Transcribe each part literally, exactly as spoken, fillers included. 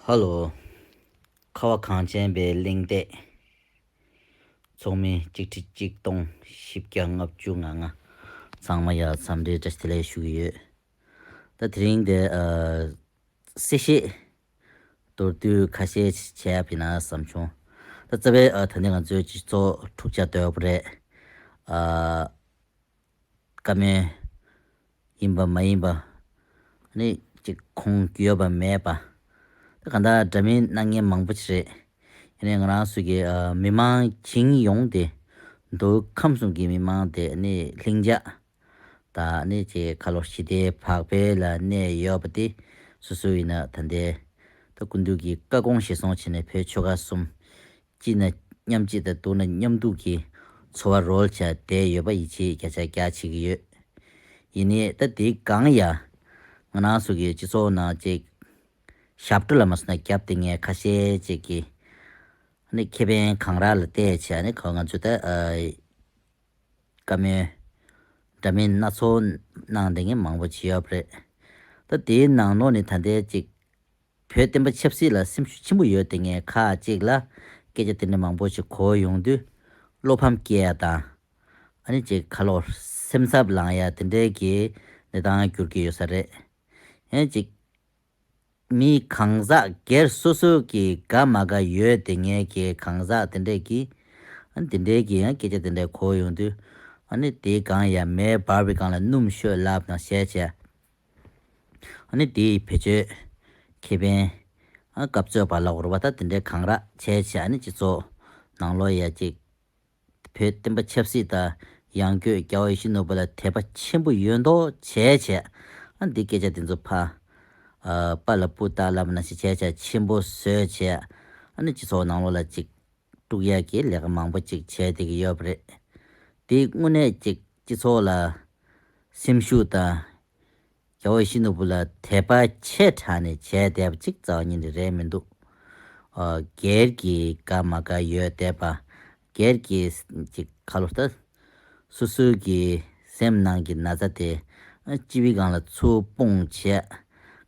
ཧ་ལོ། ཁ་བ་གངས་ཅན་པའི་གླེང་སྟེགས། ཚོགས་མི་གཅིག་ཁྲི་གཅིག་སྟོང་བཞི་བརྒྱ་ལྔ་བཅུ་ང་ལྔ། ཚང་མ་ཡ་འཚམས་འདྲི་བཀྲ་ཤིས་བདེ་ལེགས་ཞུ་གི་ཡོད། ད་དེ་རིང་དེ་ཨ་གསལ་བཤད་མདོར་བསྡུས་ཁ་ཤས་བྱས་པ་ཡིན་ན་བསམ་བྱུང་། ད་རྩ་བའི་ཨ་ད་ནི་ང་ཚོའི་སྤྱི་ཚོགས་འཁྲུག་ཆ་དོད་པོ་རེད། ཨ། བཀའ་མོལ་ཡིན་པ་མ་ཡིན་པ། ནི་ཅིག་ཁུངས་ཡོད་པ་མེད་པ། ད་གང་ལྟར་འདྲ་མིན་གནང་མཁན་མང་པོ་ཅིག་རེད། ཡིན་ནའི་ང་རང་ཚོ་གི་ཨ་མི་མང་བྱིངས་ཡོངས་དེ། མདོ་ཁམས་གསུམ་གྱི་མི་མང་དེ་ནི་ལྷིང་འཇགས་དང་ནི་ཅིག་ཁ་ལོ་ཞི་བདེ་བག་ཕེབས་ལ་གནས་ཡོད་པ་དེ་སོ་སོ་ཡིན་ན་ད་ལྟའི་ད་སྐུ་མདུན་གྱི་བཀའ་དགོངས་གཞིར་བཟུང་བྱས་ནས་བོད་ཆོལ་ཁ་གསུམ། སྐྱིད་ན་མཉམ་སྐྱིད་དང་སྡུག་ན་མཉམ་སྡུག་གི་འཚོ་བ་རོལ་བྱས་བསྡད་ཡོད་པ་ཡིད་ཆེས་བརྒྱ་ཆ་བརྒྱ་བྱེད་ཀྱི་ཡོད། ཡིན་ནའི་ད་དེའི་སྒང་ཡ། ང་རང་ཚོ་གི་སྤྱི་ཚོགས་ནང་ཅིག་ཞབས་བྲོ་ལ་མ་སོང་ན་རྒྱབ་བསྡད་མཁན་ཁ་ཤས་ཅིག་གི་ནི་ཁེ་ཕན་གང་རག་ལ་བལྟས་བྱས་ནི་ཁོ་ང་ཚོ་ད་ཨ་བཀའ་མོལ་འདྲ་མིན་སྣ་ཚོགས་གནང་བསྡད་མཁན་མང་པོ་ཅིག་ཡོད་པ་རེད། ད་དེའི་ནང་ལོགས་ནས་ད་ལྟའི་ཅིག་བོད་བསྟན་པ་ཆབ་སྲིད་ལ་སེམས་ཤུགས་ཆེན་པོ་ཡོད་དེ་ངས་ཁག་ཅིག་ལ་སྐད་ཆ་དེ་འདྲ་མང་པོ་ཞིག་གོ་ཡོང་དུས་བློ་ཕམ་སྐྱེ་ཡ་དང་། ཨ་ནི་ཅིག་ཁ་ལོ་སེམས་འཚབ་ལངས་ཡ་དེ་འདྲའི་གི་གནས་སྟངས་འགྱུར་གྱི་ཡོད་ས་རེད། ཡང་ཅིག་མི་གང་ཟག་སྒེར་སོ་སོ་གི་དགའ་མ་དགའ་ཡོད་དེ་ངས་གི་གང་ཟག་དེ་འདྲའི་གི་ཨ་ནི་དེ་འདྲའི་གི་ཡང་སྐད་ཆ་དེ་འདྲ་གོ་ཡོང་དུས་ཨ་ནི་དེའི་སྒང་ཡ་མེ་འབར་བའི་སྒང་ལ་སྣུམ་ཤོད་ལབ་དང་བཤད་བྱས། ཨ་ནི་དེའི་བེད་སྤྱོད་ཁེ་ཕན་ཨ་སྐབས་རྩོད་པ་ལ་འོར་བ་ད་དེ་འདྲའི་གང་རག་བྱས་བྱས་ཨ་ནི་སྤྱི་ཚོགས་ནང་ལོགས་ཡ་ཅིག་བོད་བསྟན་པ་ཆབ་སྲིད་དང་ཡང་སྒོས་རྒྱལ་བ་ཡིད་བཞིན་ནོར་བུ་ལ་དད་པ་ཆེན་པོ་ཡོད་མདོག་བྱས་བྱས་ཨ་འདི་སྐད་ཆ་དེ་ཚོ་ཕ་ཨ་པ་ལ་སྤུ་བཏགས་ལབ་ན་ཞིག་བྱས་བྱས་ཆེན་པོ་བཟོས་བྱས་ཨ་ནི་སྤྱི་ཚོགས་ནང་ལོགས་ལ་ཅིག་དཀྲུག་ཡག་གི་ལས་ཀ་མང་པོ་ཅིག་བྱས་བསྡད་ཀྱི་ཡོད་པ་རེད། དེ་དངོས་གནས་ཅིག་སྤྱི་ཚོགས་ལ་སེམས་ཤུགས་དང་རྒྱལ་བ་ཡིད་བཞིན་ནོར་བུ་ལ་དད་པ་ཆེ་དྲགས་ནས་བྱས་བསྡད་པ་ཅིག་རྩ་བ་ཉིད་ནས་རེད་མི་འདུག་ཨ་སྒེར་གྱི་དགའ་མ་དགའ་ཡོད་བསྡད་པ། སྒེར་གྱི་ཅིག་ཁ་ལོ་ལྟ། སོ་སོའི་གི་སེམས་ནང་གི་ན་ཚ་དེ་ཨ་སྤྱི་བོའི་སྒང་ལ་ཚུར་སྤུངས་བྱས།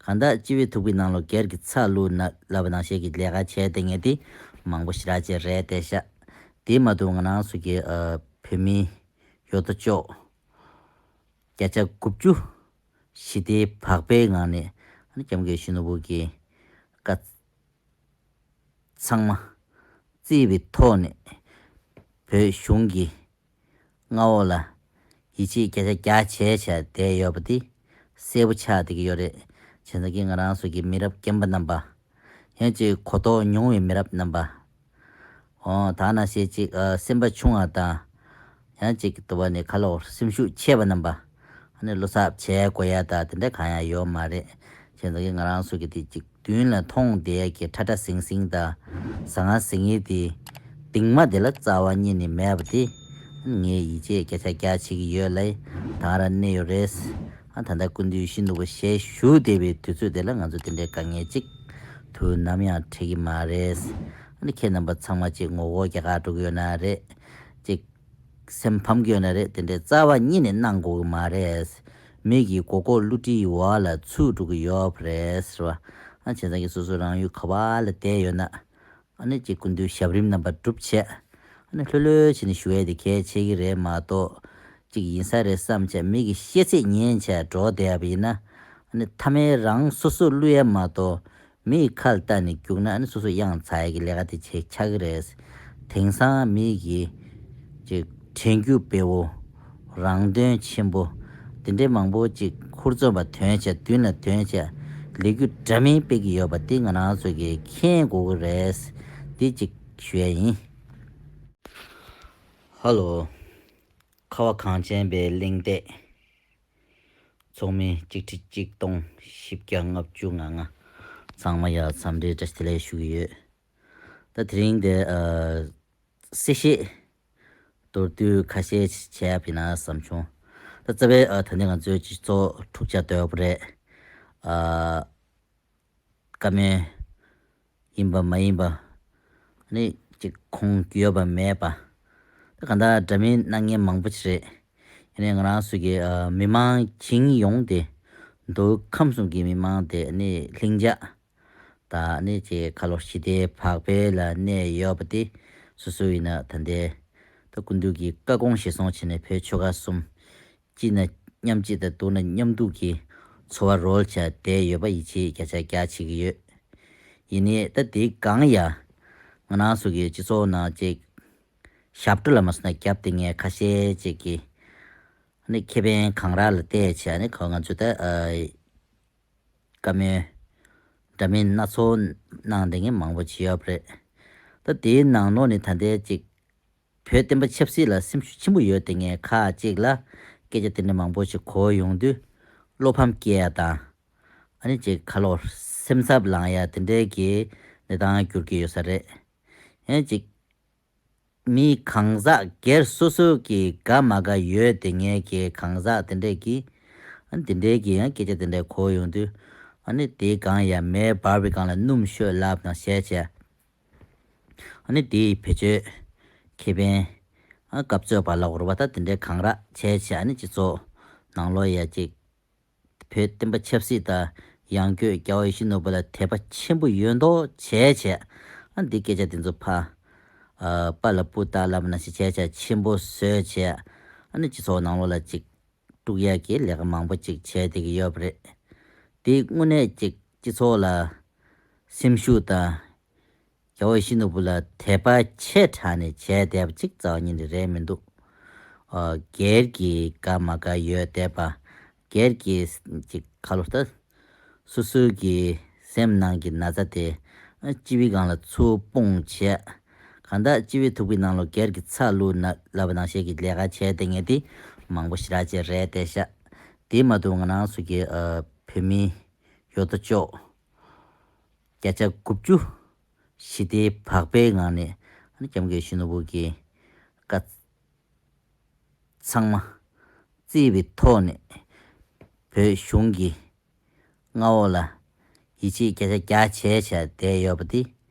གང་ལྟར་སྤྱི་བོའི་ཐུག་པའི་ནང་ལོགས་སྒེར་གྱི་ཚ་བླུགས་ན་ལབ་པ་ནང་བཞིན་གྱི་ལས་ཀ་བྱས་བསྡད་མཁན་དེ་མང་པོ་ཞེ་དྲག་ཅིག་རེད་བསྡད་ཤག་དེ་མ་གཏོགས་ང་རང་ཚོ་གི་ཨ་བོད་མི་ཡོད་དོ་ཅོག་བརྒྱ་ཆ་དགུ་བཅུ་ཞི་བདེའི་བག་ཕེབས་ངང་ནས་ཨ་ནི་སྐྱབས་མགོན་ཡིད་བཞིན་ནོར་བུ་གི་བཀའ་ཚང་མ་བརྩིས་པའི་ཐོག་ནས་བོད་གཞུང་གི་མངའ་འོག་ལ་ཡིད་ཆེས་བརྒྱ་ཆ་བརྒྱ་བྱས་བྱས་བསྡད་ཡོད་པ་དེ་གསལ་པོ་ཆགས་བསྡད་ཀྱི་ཡོད་རེད། བྱས་ཙང་གི་ང་རང་ཚོ་གི་མི་རབས་རྒན་པ་རྣམ་པ། ཡང་ཅིག་གོ་རྟོགས་ཉུང་བའི་མི་རབས་རྣམ་པ། འོ་ད་ནང་བཞིན་ཅིག་ཨ་སེམས་པ་ཆུང་བ་དང་། ཡང་ཅིག་དུ་བ་ནི་ཁ་ལོ་སེམས་ཤུགས་ཆེ་བ་རྣམ་པ། ཨ་ནི་བློ་འཚབ་བྱས་དགོས་ཡ་ད་དེ་འདྲ་གང་ཡང་ཡོད་མ་རེད། བྱས་ཙང་གི་ང་རང་ཚོ་གི་དེ་ཅིག་མདུན་ལ་མཐོང་བསྡད་ཀྱི་ཁྲ་ཁྲ་ཟིང་ཟིང་དང་ཟང་ངེ་ཟིང་ངེ་དེ་སྟིང་མ་དེ་ལ་རྩ་བ་ཉིད་ནས་མེད་པ་དེ་ངས་ཡིད་ཆེས་བརྒྱ་ཆ་བརྒྱ་བྱེད་ཀྱི་ཡོད་ལ། ད་ག་རང་གནས་ཡོད་རེད། ཨ་ད་ལྟ་སྐུ་མདུན་ཡིད་བཞིན་ནོར་བུ་ཞལ་བཞུགས་བསྡད་པའི་དུས་ཚོད་དེ་ལ་ང་ཚོ་དེ་འདྲའི་དཀའ་ངལ་ཅིག་དུས་ནམ་ཡང་འཕྲད་ཀྱི་མ་རེད། ཨ་ནི་ཁྱེད་རྣམ་པ་ཚང་མ་ཅིག་ངོ་རྒོལ་རྒྱག་གར་འགྲོ་གི་ཡོད་ན་རེད། ཅིག་སེམས་ཕམ་གྱི་ཡོད་ན་རེད། དེ་འདྲའི་རྩ་བ་ཉིད་ནས་གནང་དགོས་ཀྱི་མ་རེད། མི་གི་མགོ་སྐོར་བསླུ་བྲིད་འོག་ལ་ཚུད་འགྲོ་གི་ཡོད་པ་རེད་ཟེར་བ། ཨ་བྱས་ཙང་གི་སོ་སོ་རང་ཡུལ་ག་བ་ལ་བསྡད་ཡོད་ན། ཨ་ནི་ཅིག་སྐུ་མདུན་ཞབས་རིམ་རྣམ་པ་སྒྲུབ་བྱས། ཨ་ནི་ལྷོད་ལྷོད་བྱས་ནས་བཞུགས་ཡས་དེ་གལ་ཆེ་གི་རེད་མ་གཏོགས། ཅིག་ཡིན་ས་རེད་བསམ་བྱས་མི་གི་བཤད་ཚིག་ཉན་བྱས་འགྲོ་བསྡད་ཡ་ཡིན་ན། ཨ་ནི་མཐའ་མའི་རང་སོ་སོ་བསླུ་ཡ་མ་གཏོགས། མི་ཡི་ཁ་ལ་བལྟས་ནས་རྒྱུགས་ན་ཨ་ནི་སོ་སོ་གཡང་ཚ་ཡ་གི་ལས་ཀ་དེ་བྱེད་ཆགས་ཀྱི་རེད། དེང་སང་མི་གི་ཅིག་དྲན་རྒྱུ་སྤེལ་བོ། རང་དོན་ཆེན་པོ། དེ་འདྲའི་མང་པོ་ཅིག་ཧུར་བརྩོན་པ་ཐོན་བྱས་མདུན་ལ་ཐོན་བྱས་ལས་འགུལ་འདྲ་མིན་སྤེལ་གྱི་ཡོད་པ་དེ་ང་རང་ཚོ་གིས་མཁྱེན་དགོས་ཀྱི་རེད། དེ་ཅིག་ཞུ་ཡ་ཡིན། ཧ་ལོ། ཁ་བ་གངས་ཅན་པའི་གླེང་སྟེགས། ཚོགས་མི་གཅིག་ཁྲི་གཅིག་སྟོང་བཞི་བརྒྱ་ལྔ་བཅུ་ང་ལྔ། ཚང་མ་ཡ་འཚམས་འདྲི་བཀྲ་ཤིས་བདེ་ལེགས་ཞུ་གི་ཡོད། ད་དེ་རིང་དེ་ཨ་གསལ་བཤད་མདོར་བསྡུས་ཁ་ཤས་བྱས་པ་ཡིན་ན་བསམ་བྱུང་། ད་རྩ་བའི་ཨ་ད་ནི་ང་ཚོའི་སྤྱི་ཚོགས་འཁྲུག་ཆ་དོད་པོ་རེད། ཨ་བཀའ་མོལ་ཡིན་པ་མ་ཡིན་པ། ནི་ཅིག་ཁུངས་ཡོད་པ་མེད་པ། ད་གང་ལྟར་འདྲ་མིན་གནང་མཁན་མང་པོ་ཅིག་རེད། ཡིན་ནའི་ང་རང་ཚོ་གི་ཨ་མི་མང་བྱིངས་ཡོངས་དེ། མདོ་ཁམས་གསུམ་གྱི་མི་མང་དེ་ནི་ལྷིང་འཇགས་ དང་ནི་ཅིག་ཁ་ལོ་ཞི་བདེ་བག་ཕེབས་ལ་གནས་ཡོད་པ་དེ་སོ་སོ་ཡིན་ན་ད་ལྟའི་ད་སྐུ་མདུན་གྱི་བཀའ་དགོངས་གཞིར་བཟུང་བྱས་ནས་བོད་ཆོལ་ཁ་གསུམ་གཅིག་ན་མཉམ་གཅིག་དང་སྡུག་ན་མཉམ་སྡུག་གི་འཚོ་བ་རོལ་བྱས་བསྡད་ཡོད་པ་ཡིད་ཆེས་བརྒྱ་ཆ་བརྒྱ་བྱེད་ཀྱི་ཡོད། ཡིན་ནའི་ད་དེའི་སྒང་ཡ་ང་རང་ཚོ་གི་སྤྱི་ཚོགས་ནང་ཅིག་ཞབས་བྲོ་ལ་མ་སོང་ན་རྒྱབ་དེ་ངས་ཁ་ཤས་ཅིག་གི་ནི་ཁེ་ཕན་གང་རག་ལ་བལྟས་བྱས་ནི་ཁོ་ང་ཚོ་ད་ཨ། བཀའ་མོལ་འདྲ་མིན་སྣ་ཚོགས་གནང་བསྡད་མཁན་མང་པོ་ཅིག་ཡོད་པ་རེད། ད་དེའི་ནང་ལོགས་ནས་ད་ལྟའི་ཅིག་བོད་བསྟན་པ་ཆབ་སྲིད་ལ་སེམས་ཤུགས་ཆེན་པོ་ཡོད་བསྡད་མཁན་ཁག་ཅིག་ལ་སྐད་ཆ་དེ་འདྲ་མང་པོ་ཞིག་གོ་ཡོང་དུས་བློ་ཕམ་སྐྱེ་ཡ་དང་། ཨ་ནི་ཅིག་ཁ་ལོ་སེམས་འཚབ་ལངས་ཡ་དེ་འདྲའི་གི་གནས་སྟངས་འགྱུར་གྱི་ཡོད་ས་རེད། ཡང་ཅིག་མི་གང་ཟག་སྒེར་སོ་སོ་གི་དགའ་མ་དགའ་ཡོད་དེ་ངས་ཀྱི་གང་ཟག་དེ་འདྲས་ཀྱི་ཨ་ནི་དེ་འདྲས་ཀྱི་ཡང་སྐད་ཆ་དེ་འདྲས་གོ་ཡོང་དུས་ཨ་ནི་དེའི་སྒང་ཡང་མེ་འབར་བའི་སྒང་ལ་སྣུམ་ཤོད་ལབ་དང་བྱས་བྱས་ཨ་ནི་དེའི་བེད་སྤྱོད་ཁེ་ཕན་ཨ་སྐབས་རྩོད་པ་ལ་འོར་བ་ད་དེ་འདྲས་གང་རག་བྱས་བྱས་ཨ་ནི་སྤྱི་ཚོགས་ནང་ལོགས་ཡ་ཅིག་བོད་བསྟན་པ་ཆབ་སྲིད་དང་ཡང་སྒོས་རྒྱལ་བ་ཡིད་བཞིན་ནོར་བུ་ལ་དད་པ་ཆེན་པོ་ཡོད་མདོག་བྱས་བྱས་ཨ་འདི་སྐད་ཆ་དེ་ཚོ་ཕ་ཨ་པ་ལ་སྤུ་ལྟར་ལབ་ན་ཞིག་བྱས་བྱས་ཆེན་པོ་བཟོས་བྱས་ཨ་ནི་སྤྱི་ཚོགས་ནང་ལོགས་ལ་ཅིག་དཀྲུག་ཡག་གི་ལས་ཀ་མང་པོ་ཅིག་བྱས་བསྡད་ཀྱི་ཡོད་པ་རེད། དེ་དངོས་གནས་ཅིག་སྤྱི་ཚོགས་ལ་སེམས་ཤུགས་དང་རྒྱལ་བ་ཡིད་བཞིན་ནོར་བུ་ལ་དད་པ་ཆེ་དྲགས་ནས་བྱས་བསྡད་པ་ཅིག་རྩ་བ་ཉིད་ནས་རེད་མི་འདུག་ཨ་སྒེར་གྱི་དགའ་མ་དགའ་ཡོད་བསྡད་པ། སྒེར་གྱི་ཅིག་ཁ་ལོ་ལྟ། སོ་སོའི་གི་སེམས་ནང་གི་ན་ཚ་དེ་ཨ་སྤྱི་བོའི་སྒང་ལ་ཚུར་སྤུངས་བྱས། གང་ལྟར་སྤྱི་བོའི་ཐུག་པའི་ནང་ལོ་སྒེར་གྱི་ཚ་བླུགས་ན་ལབ་པ་ནང་བཞིན་གྱི་ལས་ཀ་བྱས་བསྡད་མཁན་དེ་མང་པོ་ཞེ་དྲག་ཅིག་རེད་བསྡད་ཤག་དེ་མ་གཏོགས་ང་རང་ཚོ་གི་ཨ་བོད་མི་ཡོད་དོ་ཅོག་བརྒྱ་ཆ་དགུ་བཅུ་ཞི་བདེ་བག་ཕེབས་ངང་ནས་ཨ་ནི་སྐྱབས་མགོན་ཡིད་བཞིན་ནོར་བུ་གི་བཀའ་ཚང་མ་བརྩིས་པའི་ཐོག་ནས་བོད་གཞུང་གི་མངའ་འོག་ལ་ཡིད་ཆེས་བརྒྱ་ཆ་བརྒྱ་བྱས་བྱས་བསྡད་ཡོད་པ་དེ་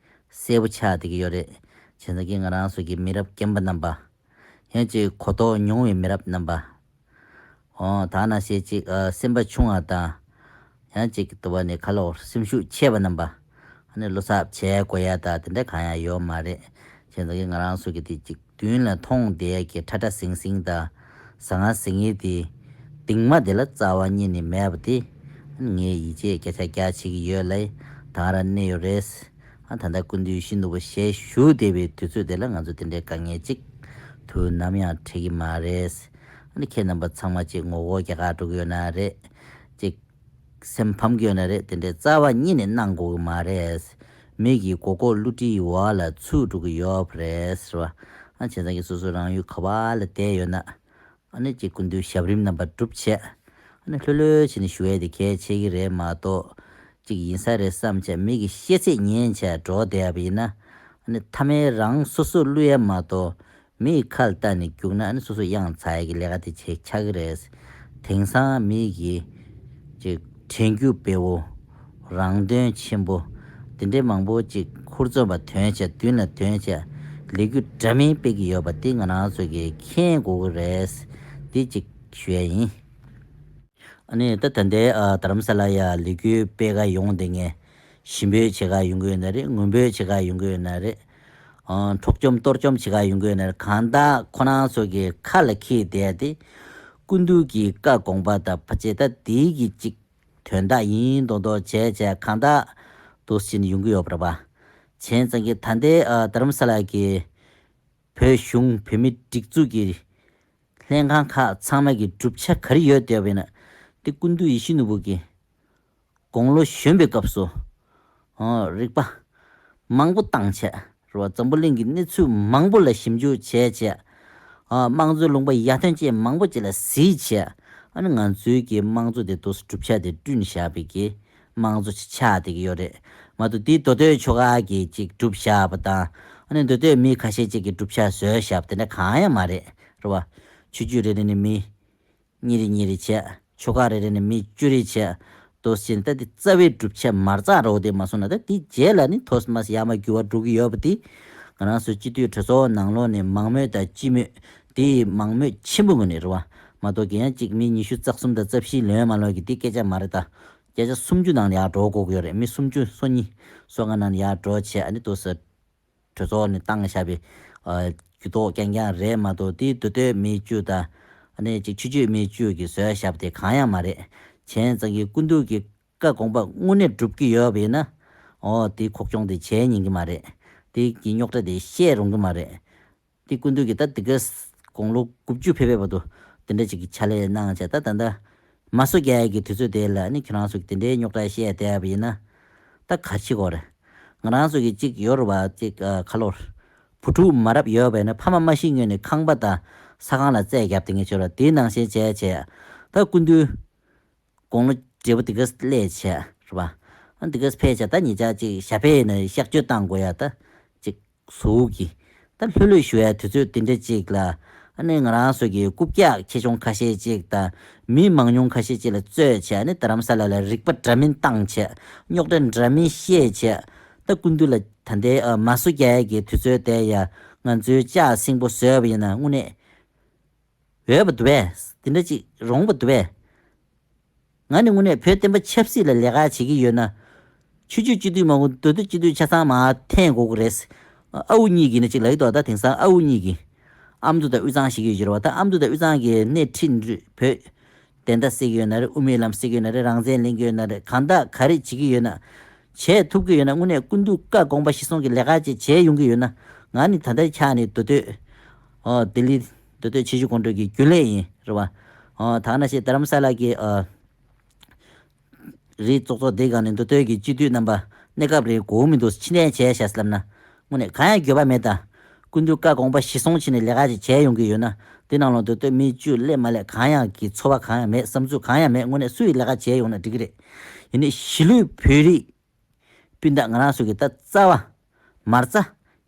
གསལ་པོ་ཆགས་བསྡད་ཀྱི་ཡོད་རེད། བྱས་ཙང་གི་ང་རང་ཚོ་གི་མི་རབས་རྒན་པ་རྣམ་པ། ཡང་ཅིག་གོ་རྟོགས་ཉུང་བའི་མི་རབས་རྣམ་པ། འོ་ད་ནང་བཞིན་ཅིག་ཨ་སེམས་པ་ཆུང་བ་དང་། ཡང་ཅིག་ཏུ་བ་ནི་ཁ་ལོ་སེམས་ཤུགས་ཆེ་བ་རྣམ་པ། ཨ་ནི་བློ་འཚབ་བྱས་དགོས་ཡ་ད་དེ་འདྲ་གང་ཡང་ཡོད་མ་རེད། བྱས་ཙང་གི་ང་རང་ཚོ་གི་དེ་ཅིག་མདུན་ལ་མཐོང་བསྡད་ཡ་གི་ཁྲ་ཁྲ་ཟིང་ཟིང་དང་ཟང་ངེ་ཟིང་ངེ་དེ་གཏིང་མ་དེ་ལ་རྩ་བ་ཉིད་ནས་མེད་པ་དེ་ངས་ཡིད་ཆེས་བརྒྱ་ཆ་བརྒྱ་བྱེད་ཀྱི་ཡོད་ལ་ད་ར་གནས་ཡོད་རེད། ཨ་ད་ལྟ་སྐུ་མདུན་ཡིད་བཞིན་ནོར་བུ་ཞལ་བཞུགས་བསྡད་པའི་དུས་ཚོད་དེ་ལ་ང་ཚོ་དེ་འདྲའི་དཀའ་ངལ་ཅིག་དུས་ནམ་ཡང་འཕྲད་ཀྱི་མ་རེད། ཨ་ནི་ཁྱེད་རྣམ་པ་ཚང་མ་ཅིག་ངོ་རྒོལ་རྒྱག་ག་འགྲོ་གི་ཡོད་ན་རེད། ཅིག་སེམས་ཕམ་གྱི་ཡོད་ན་རེད་དེ་འདྲའི་རྩ་བ་ཉིད་ནས་གནང་དགོས་ཀྱི་མ་རེད། མི་གི་མགོ་སྐོར་བསླུ་བྲིད་འོག་ལ་ཚུད་འགྲོ་གི་ཡོད་པ་རེད་ཟེར་བ། ཨ་བྱས་ཙང་གི་སོ་སོ་རང་ཡུལ་ག་བ་ལ་བསྡད་ཡོད་ན། ཨ་ནི་ཅིག་སྐུ་མདུན་ཞབས་རིམ་རྣམ་པ་སྒྲུབ་བྱས། ཨ་ནི་ལྷོད་ལྷོད་བྱས་ནས་ཞུ་ཡས་དེ་གལ་ཆེ་གི་རེད་མ་གཏོགས། ཅིག་ཡིན་ས་རེད་བསམ་བྱས་མི་གི་བཤད་ཚིག་ཉན་བྱས་འགྲོ་བསྡད་པ་ཡིན་ན། ཨ་ནི་མཐའ་མའི་རང་སོ་སོ་བསླུ་ཡས་མ་གཏོགས། མི་ཡི་ཁ་ལ་བལྟས་ནས་རྒྱུགས་ན་ཨ་ནི་སོ་སོ་གཡང་ཚ་ཡས་ཀྱི་ལས་ཀ་དེ་བྱེད་ཆགས་ཀྱི་རེད། དེང་སང་མི་གི་ཅིག་དྲན་རྒྱུ་སྤེལ་བོ། རང་དོན་ཆེན་པོ། དེ་འདྲའི་མང་པོ་ཅིག་ཧུར་བརྩོན་པ་དོན་བྱས་མདུན་ལ་དོན་བྱས་ལས་འགུལ་འདྲ་མིན་སྤེལ་གྱི་ཡོད་པ་དེ་ང་རང་ཚོ་གིས་མཁྱེན་དགོས་ཀྱི་རེད། འདི་ཅིག་ཞུ་ཡ་ཡིན། ཨ་ནི་ད་ད་ལྟའི་ཨ་རྡ་རམ་ས་ལ་ཡ་ལས་འགུལ་སྤེལ་ག་ཡོང་བསྡད་མཁན་ཞིམ་པོའི་བྱེད་ག་ཡོང་གི་ཡོད་ན་རེད། ངུ་འབོད་བྱེད་ག་ཡོང་གི་ཡོད་ན་རེད། ཨ་འཕྲོག་བཅོམ་གཏོར་བཅོམ་བྱེད་ག་ཡོང་གི་ཡོད་ན་རེད། གང་ལྟར་ཁོ་རང་ཚོ་གི་ཁ་ལ་འཁྱེར་བསྡད་དེ་སྐུ་མདུན་གྱི་བཀའ་དགོངས་པ་དང་ཕལ་ཆེར་ད་དེའི་གི་ཅིག་དོན་དག་ཡིན་མདོག་མདོག་བྱས་བྱས་གང་ལྟར་འདུག་སེ་བྱས་ནས་ཡོང་གི་ཡོད་པ་རེད་པ། བྱས་ཙང་གི་ད་ལྟའི་ཨ་རྡ་རམ་ས་ལ་གི་བོད་གཞུང་བོད་མི་སྒྲིག་འཛུགས་ཀྱི་ལྷན་ཁང་ཁག་ཚང་མ་གི་གྲུབ་ཆ་ག་རེ་ཡོད་བསྡད་པ་ཡིན་ན། དེ་སྐུ་མདུན་ཡིད་བཞིན་ནོར་བུ་གི་དགུང་ལོ་གཞོན་པའི་སྐབས་སུ། ཨོ་རིག་པ་མང་པོ་བཏང་བྱས་རེད་བ། འཛམ་བུ་གླིང་གི་གནས་ཚུལ་མང་པོ་ལ་ཞིབ་འཇུག་བྱས་བྱས། ཨ་དམངས་གཙོའི་ལུང་པ་ཡར་ཐོན་ཅན་མང་པོ་ཅིག་ལ་གཟིགས་བྱས། ཨ་ནི་ང་ཚོའི་གི་དམངས་གཙོ་དེ་འདུག་སེ་གྲུབ་ཆ་དེ་བསྐྲུན་བཞག་པའི་གི་དམངས་གཙོ་ཆགས་བསྡད་ཀྱི་ཡོད་རེད། མ་གཏོགས་དེའི་མདོ་སྟོད་ཆོལ་ཁ་གིས་ཅིག་གྲུབ་བཞག་པ་དང་། ཨ་ནི་མདོ་སྟོད་མི་ཁ་ཤས་ཅིག་གིས་གྲུབ་ཆ་བཟོས་བཞག་པ་དེ་འདྲ་གང་ཡང་མ་རེད་རེད་བ། ཆོས་བརྒྱུད་རེ་རེ་ནས་མི་གཉིས་རེ་གཉིས་རེ་བྱས། ཆོལ་ཁ་རེ་རེ་ནས་མི་བཅུ་རེ་བྱས། འདུག་སེ་བྱས་ནས་ད་དེ་རྩ་བའི་གྲུབ་ཆ་མར་ཚགས་རོགས་དེ་མ་སོང་ན་ད་དེ་རྗེས་ལ་ནི་ཐོག་མ་ཡར་མར་འགྱུར་བ་འགྲོ་གི་ཡོད་པ་དེ། ང་རང་ཚོའི་སྤྱི་འཐུས་གྲོས་ཚོགས་ནང་ལོགས་ནས་མང་མོས་དང་སྤྱི་མོས། དེ་ཡི་མང་མོས་ཆེན་པོ་ངོས་ནས་རེད་བ། མ་གཏོགས་གན་ཡང་གཅིག་མི་ཉི་ཤུ་རྩ་གསུམ་དང་རྩ་བཞི་ལོན་མ་ལོན་གྱི་དེ་སྐད་ཆ་མ་རེད་ད། བརྒྱ་ཆ་སུམ་ཅུ་ནང་ལ་ཡར་འགྲོ་དགོས་ཀྱི་ཡོད་རེད། མི་སུམ་ཅུ་སོ་གཉིས་སོ་ལྔ་ནང་ལ་ཡར་འགྲོ་བྱས། ཨ་ནི་དུ་ས་གྲོས་ཚོགས་ནས་བཏང་བཞག་པའི་ཨ་འགྱུར་ལྡོག་རྐྱང་རྐྱང་རེད་མ་གཏོགས། དེའི་མདོ་སྟོད་མི་བཅུ་དང་ཨ་ནི་ཅིག་ཆོས་བརྒྱུད་མི་བཅུ་གིས་བཟོས་བཞག་པ་དེ་གང་ཡང་མ་རེད། བྱས་ཙང་གི་སྐུ་མདུན་གྱི་བཀའ་དགོངས་པ་དངོས་གནས་སྒྲུབ་ཀྱི་ཡོད་པ་ཡིན་ན། ཨོ་དེའི་ཁོག་གྱོང་དེ་བྱས་ཉན་གྱི་མ་རེད། དེ་གི་རྙོག་དྲ་དེ་བཤད་རུང་གི་མ་རེད། དེ་སྐུ་མདུན་གྱིས་ད་དེ་ག་དགུང་ལོ་དགུ་བཅུ་ཕེབས་པའི་བར་དུ་དེ་འདྲ་ཅིག་གི་ཕྱག་ལས་གནང་བྱས། ད་ད་ལྟ་མ་སོ་རྒྱག་ཡས་ཀྱི་དུས་ཚོད་དེ་ལ་ནི་ཁྱོད་རང་ཚོ་གིས་དེ་འདྲའི་རྙོག་དྲ་བཤད་བསྡད་པ་ཡིན་ན། ད་ག་རེ་བྱེད་དགོས་རེད། ང་རང་ཚོ་གི་ཅིག་ཡོད་རེད་བ། ཅིག་ཨ་ཁ་ལོར་བུ་ཕྲུག་མ་རབས་ཡོད་པ་ཡིན་ན། ཕ་མ་མ་ཤི་སྔོན་ནས་ཁང་པ་དང་ས་ཁང་ལ་རྩིས་བརྒྱབ་བསྡད་མཁན་ཅིག་ཡོད་རེད། དེའི་ནང་བཞིན་བྱས་བྱས། ད་སྐུ་མདུན་དགུང་ལོ་བགྲེས་པོ་དེ་ག་སླེབས་བྱས་རེད་བ། ཨ་དེ་ག་ཕེབས་བྱས། ད་ཉེ་ཆར་ཅིག་ཞབས་པད་ནས་གཤགས་བཅོས་བཏང་དགོས་ཡ་ད་ཅིག་ཟུག་གི། ད་ལྷོད་ལྷོད་ཞུ་ཡ་དུས་ཚོད་དེ་འདྲ་ཅིག་ལ། ཨ་ནི་ང་རང་ཚོ་གི་རྐུབ་བཀྱག་ཆེ་ཆུང་ཁ་ཤས་ཅིག་དང་མི་མང་ཉུང་ཁ་ཤས་ཅིག་ལ་རྩོད་བྱས། ཨ་ནི་རྡ་རམ་ས་ལ་ལ་རིག་པ་འདྲ་མིན་བཏང་བྱས། རྙོག་དྲ་འདྲ་མིན་བཤད་བྱས། ད་སྐུ་མདུན་ལ་ད་ལྟའི་ཨ་མ་སོ་རྒྱག་ཡ་གི་དུས་ཚོད་དེ་ཡ་ང་ཚོའི་ལྕགས་སྲིན་པོ་བཟོས་པ་ཡིན་ན་དངོས་གནས་འོས་པ་འདུག་པས། དེ་འདྲ་ཅིག་རུང་བ་འདུག་པས། ང་ནི་དངོས་གནས་བོད་བསྟན་པ་ཆབ་སྲིད་ལ་ལས་ཀ་བྱེད་ཀྱི་ཡོད་ན། ཆོས་བརྒྱུད་སྤྱི་འཐུས་མ་དགོས། མདོ་སྟོད་སྤྱི་འཐུས་ཆ་ཚང་མར་འཐེན་དགོས་ཀྱི་རེད། ཨ་ཁུ་གཉིས་ཀྱིས་ནི་ཅིག་ལབ་ཀྱི་འདུག་ད་དེང་སང་ཨ་ཁུ་གཉིས་ཀྱིས་ཨ་མདོ་དང་དབུས་གཙང་བཤད་ཀྱི་ཡོད་རེད་བ། ད་ཨ་མདོ་དང་དབུས་གཙང་གི་སྣེ་ཁྲིད་བོད་བདེན་མཐའ་གསལ་གྱི་ཡོད་ན་རེད། དབུ་མའི་ལམ་གསལ་གྱི་ཡོད་ན་རེད། རང་བཙན་ལེན་གྱི་ཡོད་ན་རེད། གང་དག་ག་རེ་བྱེད་ཀྱི་ཡོད་ན། བྱས་ཐུབ་ཀྱི་ཡོད་ན། དངོས་གནས་སྐུ་མདུན་བཀའ་དགོངས་པ་གཞིར་བཟུང་གི་ལས་ཀ་ཅིག་བྱས་ཡོང་གི་ཡོད་ན། ང་ནི་ད་ལྟའི་ཆ་ནས་མདོ་སྟོད། ཨོ་ལྡི་ལི་མདོ་སྟོད་ཆོས་བརྒྱུད་དགོན་སྡེ་གི་རྒྱུན་ལས་ཡིན་རེད་བ། ཨོ་ད་ག་ནང་བཞིན་རྡ་རམ་ས་ལ་གི་ཨ་རིའི་ཚོགས་གཙོ་དེ་སྒང་ནས་མདོ་སྟོད་ཀྱི་སྤྱི་འཐུས་རྣམ་པ་གནས་སྐབས་རེ་དགོས་མི་འདུག་ཕྱིར་འཐེན་བྱས་བཞག་ཟེར་ལབ་ན། དངོས་གནས་གང་ཡང་འགྱོད་པ་མེད་ད། སྐུ་མདུན་བཀའ་དགོངས་པ་གཞིར་བཟུང་བྱས་ནས་ལས་ཀ་ཅིག་བྱས་ཡོང་གི་ཡོད་ན། དེ་ནང་ལ་མདོ་སྟོད་མི་བཅུ་སླེབས་མ་སླེབས་གང་ཡང་གི་ཚོར་བ་གང་ཡང་མེད། བསམ་ཚུལ་གང་ཡང་མེད། དངོས་གནས་སུ་ཡིས་ལས་ཀ་བྱས་ཡོང་ན་འགྲིག་གི་རེད། ཡིན་ནའི་གཞིས་ལུས་བོད་རིགས་སྤུན་ཟླ་ང་རང་ཚོ་གི་ད་རྩ་བ་མ་རྩ་